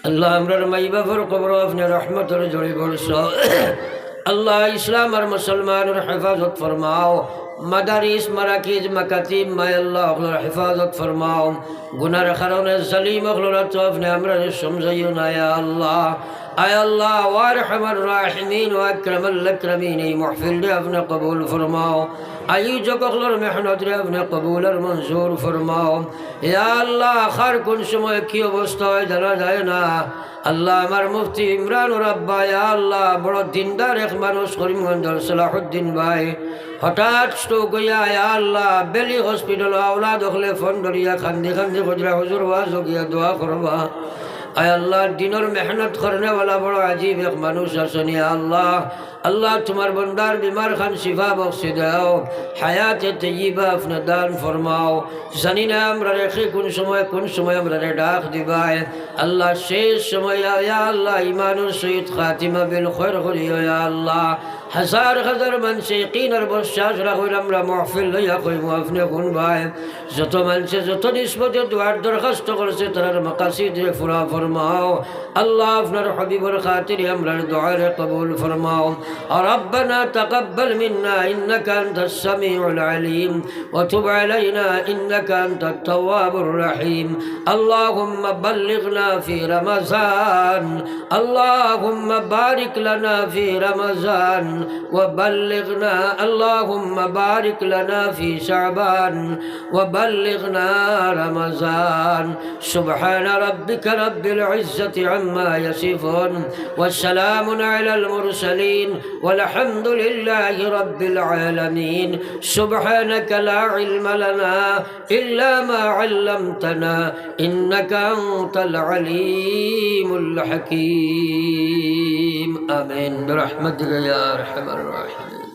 আল্লাহ, আমরার মাই বাফর কবরো আপনে রহমতর ঝড়ি বরসাও। আল্লাহ, ইসলাম আর মুসলমানর হেফাজত ফরমাও। মাদারিস, মারাকিজ, মাকাতিব, মাই আল্লাহ, অকলর হেফাজত ফরমাও। গুনার কারণে জালিম অকলর আতো আপনে আমরারে সমঝাইও না, ইয়া আল্লাহ। আয় আল্লাহ, ওয়া আরহামার রাহিমিন, ওয়া আকরামাল আকরামিন, এই মাহফিলরে আপনে কবুল ফরমাও। আয়োজক অকলর মেহনতরে আপনে কবুল আর মঞ্জুর ফরমাও। ইয়া আল্লাহ, কার কুন সময় কি অবস্থা অয় জানা যায় না। আল্লাহ, আমার মুফতি ইমরানর আব্বা, ইয়া আল্লাহ, বড় দিনদার এক মানুষ, করিমগঞ্জর সালাহুদ্দিন ভাই, হঠাৎ stroke অইয়া, ইয়া আল্লাহ, বেলি হসপিটালো আওলাদ অকলে ফোন ধরিয়া কান্দি কান্দি কইরা, "হুজুর, ওয়াজো গিয়া দোয়া করবা।" আয় আল্লাহ, দিনর মেহনত করনেওয়ালা বড় আজীব এক মানুষ আছইন, ইয়া আল্লাহ। আল্লাহ, তুমার বন্দার বিমার খান শিফা বখশি দেও, হায়াতে তৈয়বা আপনে দান ফরমাও। জানি না আমরারে কে কুন সময়, কুন সময় আমরারে ডাক দিবায়। আল্লাহ, শেষ সময়, ইয়া আল্লাহ, ইমানর সহিত খাতিমা বিল খৈর করিও, ইয়া আল্লাহ। হাজার হাজার মানষে ইয়াকিন আর বিশ্বাস রাখইন, আমরা মাহফিল লইয়া কইমু, আপনে হুনবায়। যত মানষে যত নিসবতে দোয়ার দরখাস্ত করছে, তারার মাকাসিদরে পুরা ফরমাও। আল্লাহ, আপনার হাবিবর খাতিরে আমরার দোয়ারে কবুল ফরমাও। ربنا تقبل منا إنك أنت السميع العليم وتب علينا إنك أنت التواب الرحيم. اللهم بلغنا في رمضان. اللهم بارك لنا في رمضان وبلغنا، اللهم بارك لنا في شعبان وبلغنا رمضان. سبحان ربك رب العزة عما يصفون وسلام على المرسلين والحمد لله رب العالمين. سبحانك لا علم لنا إلا ما علمتنا إنك أنت العليم الحكيم. آمين برحمتك يا أرحم الراحمين.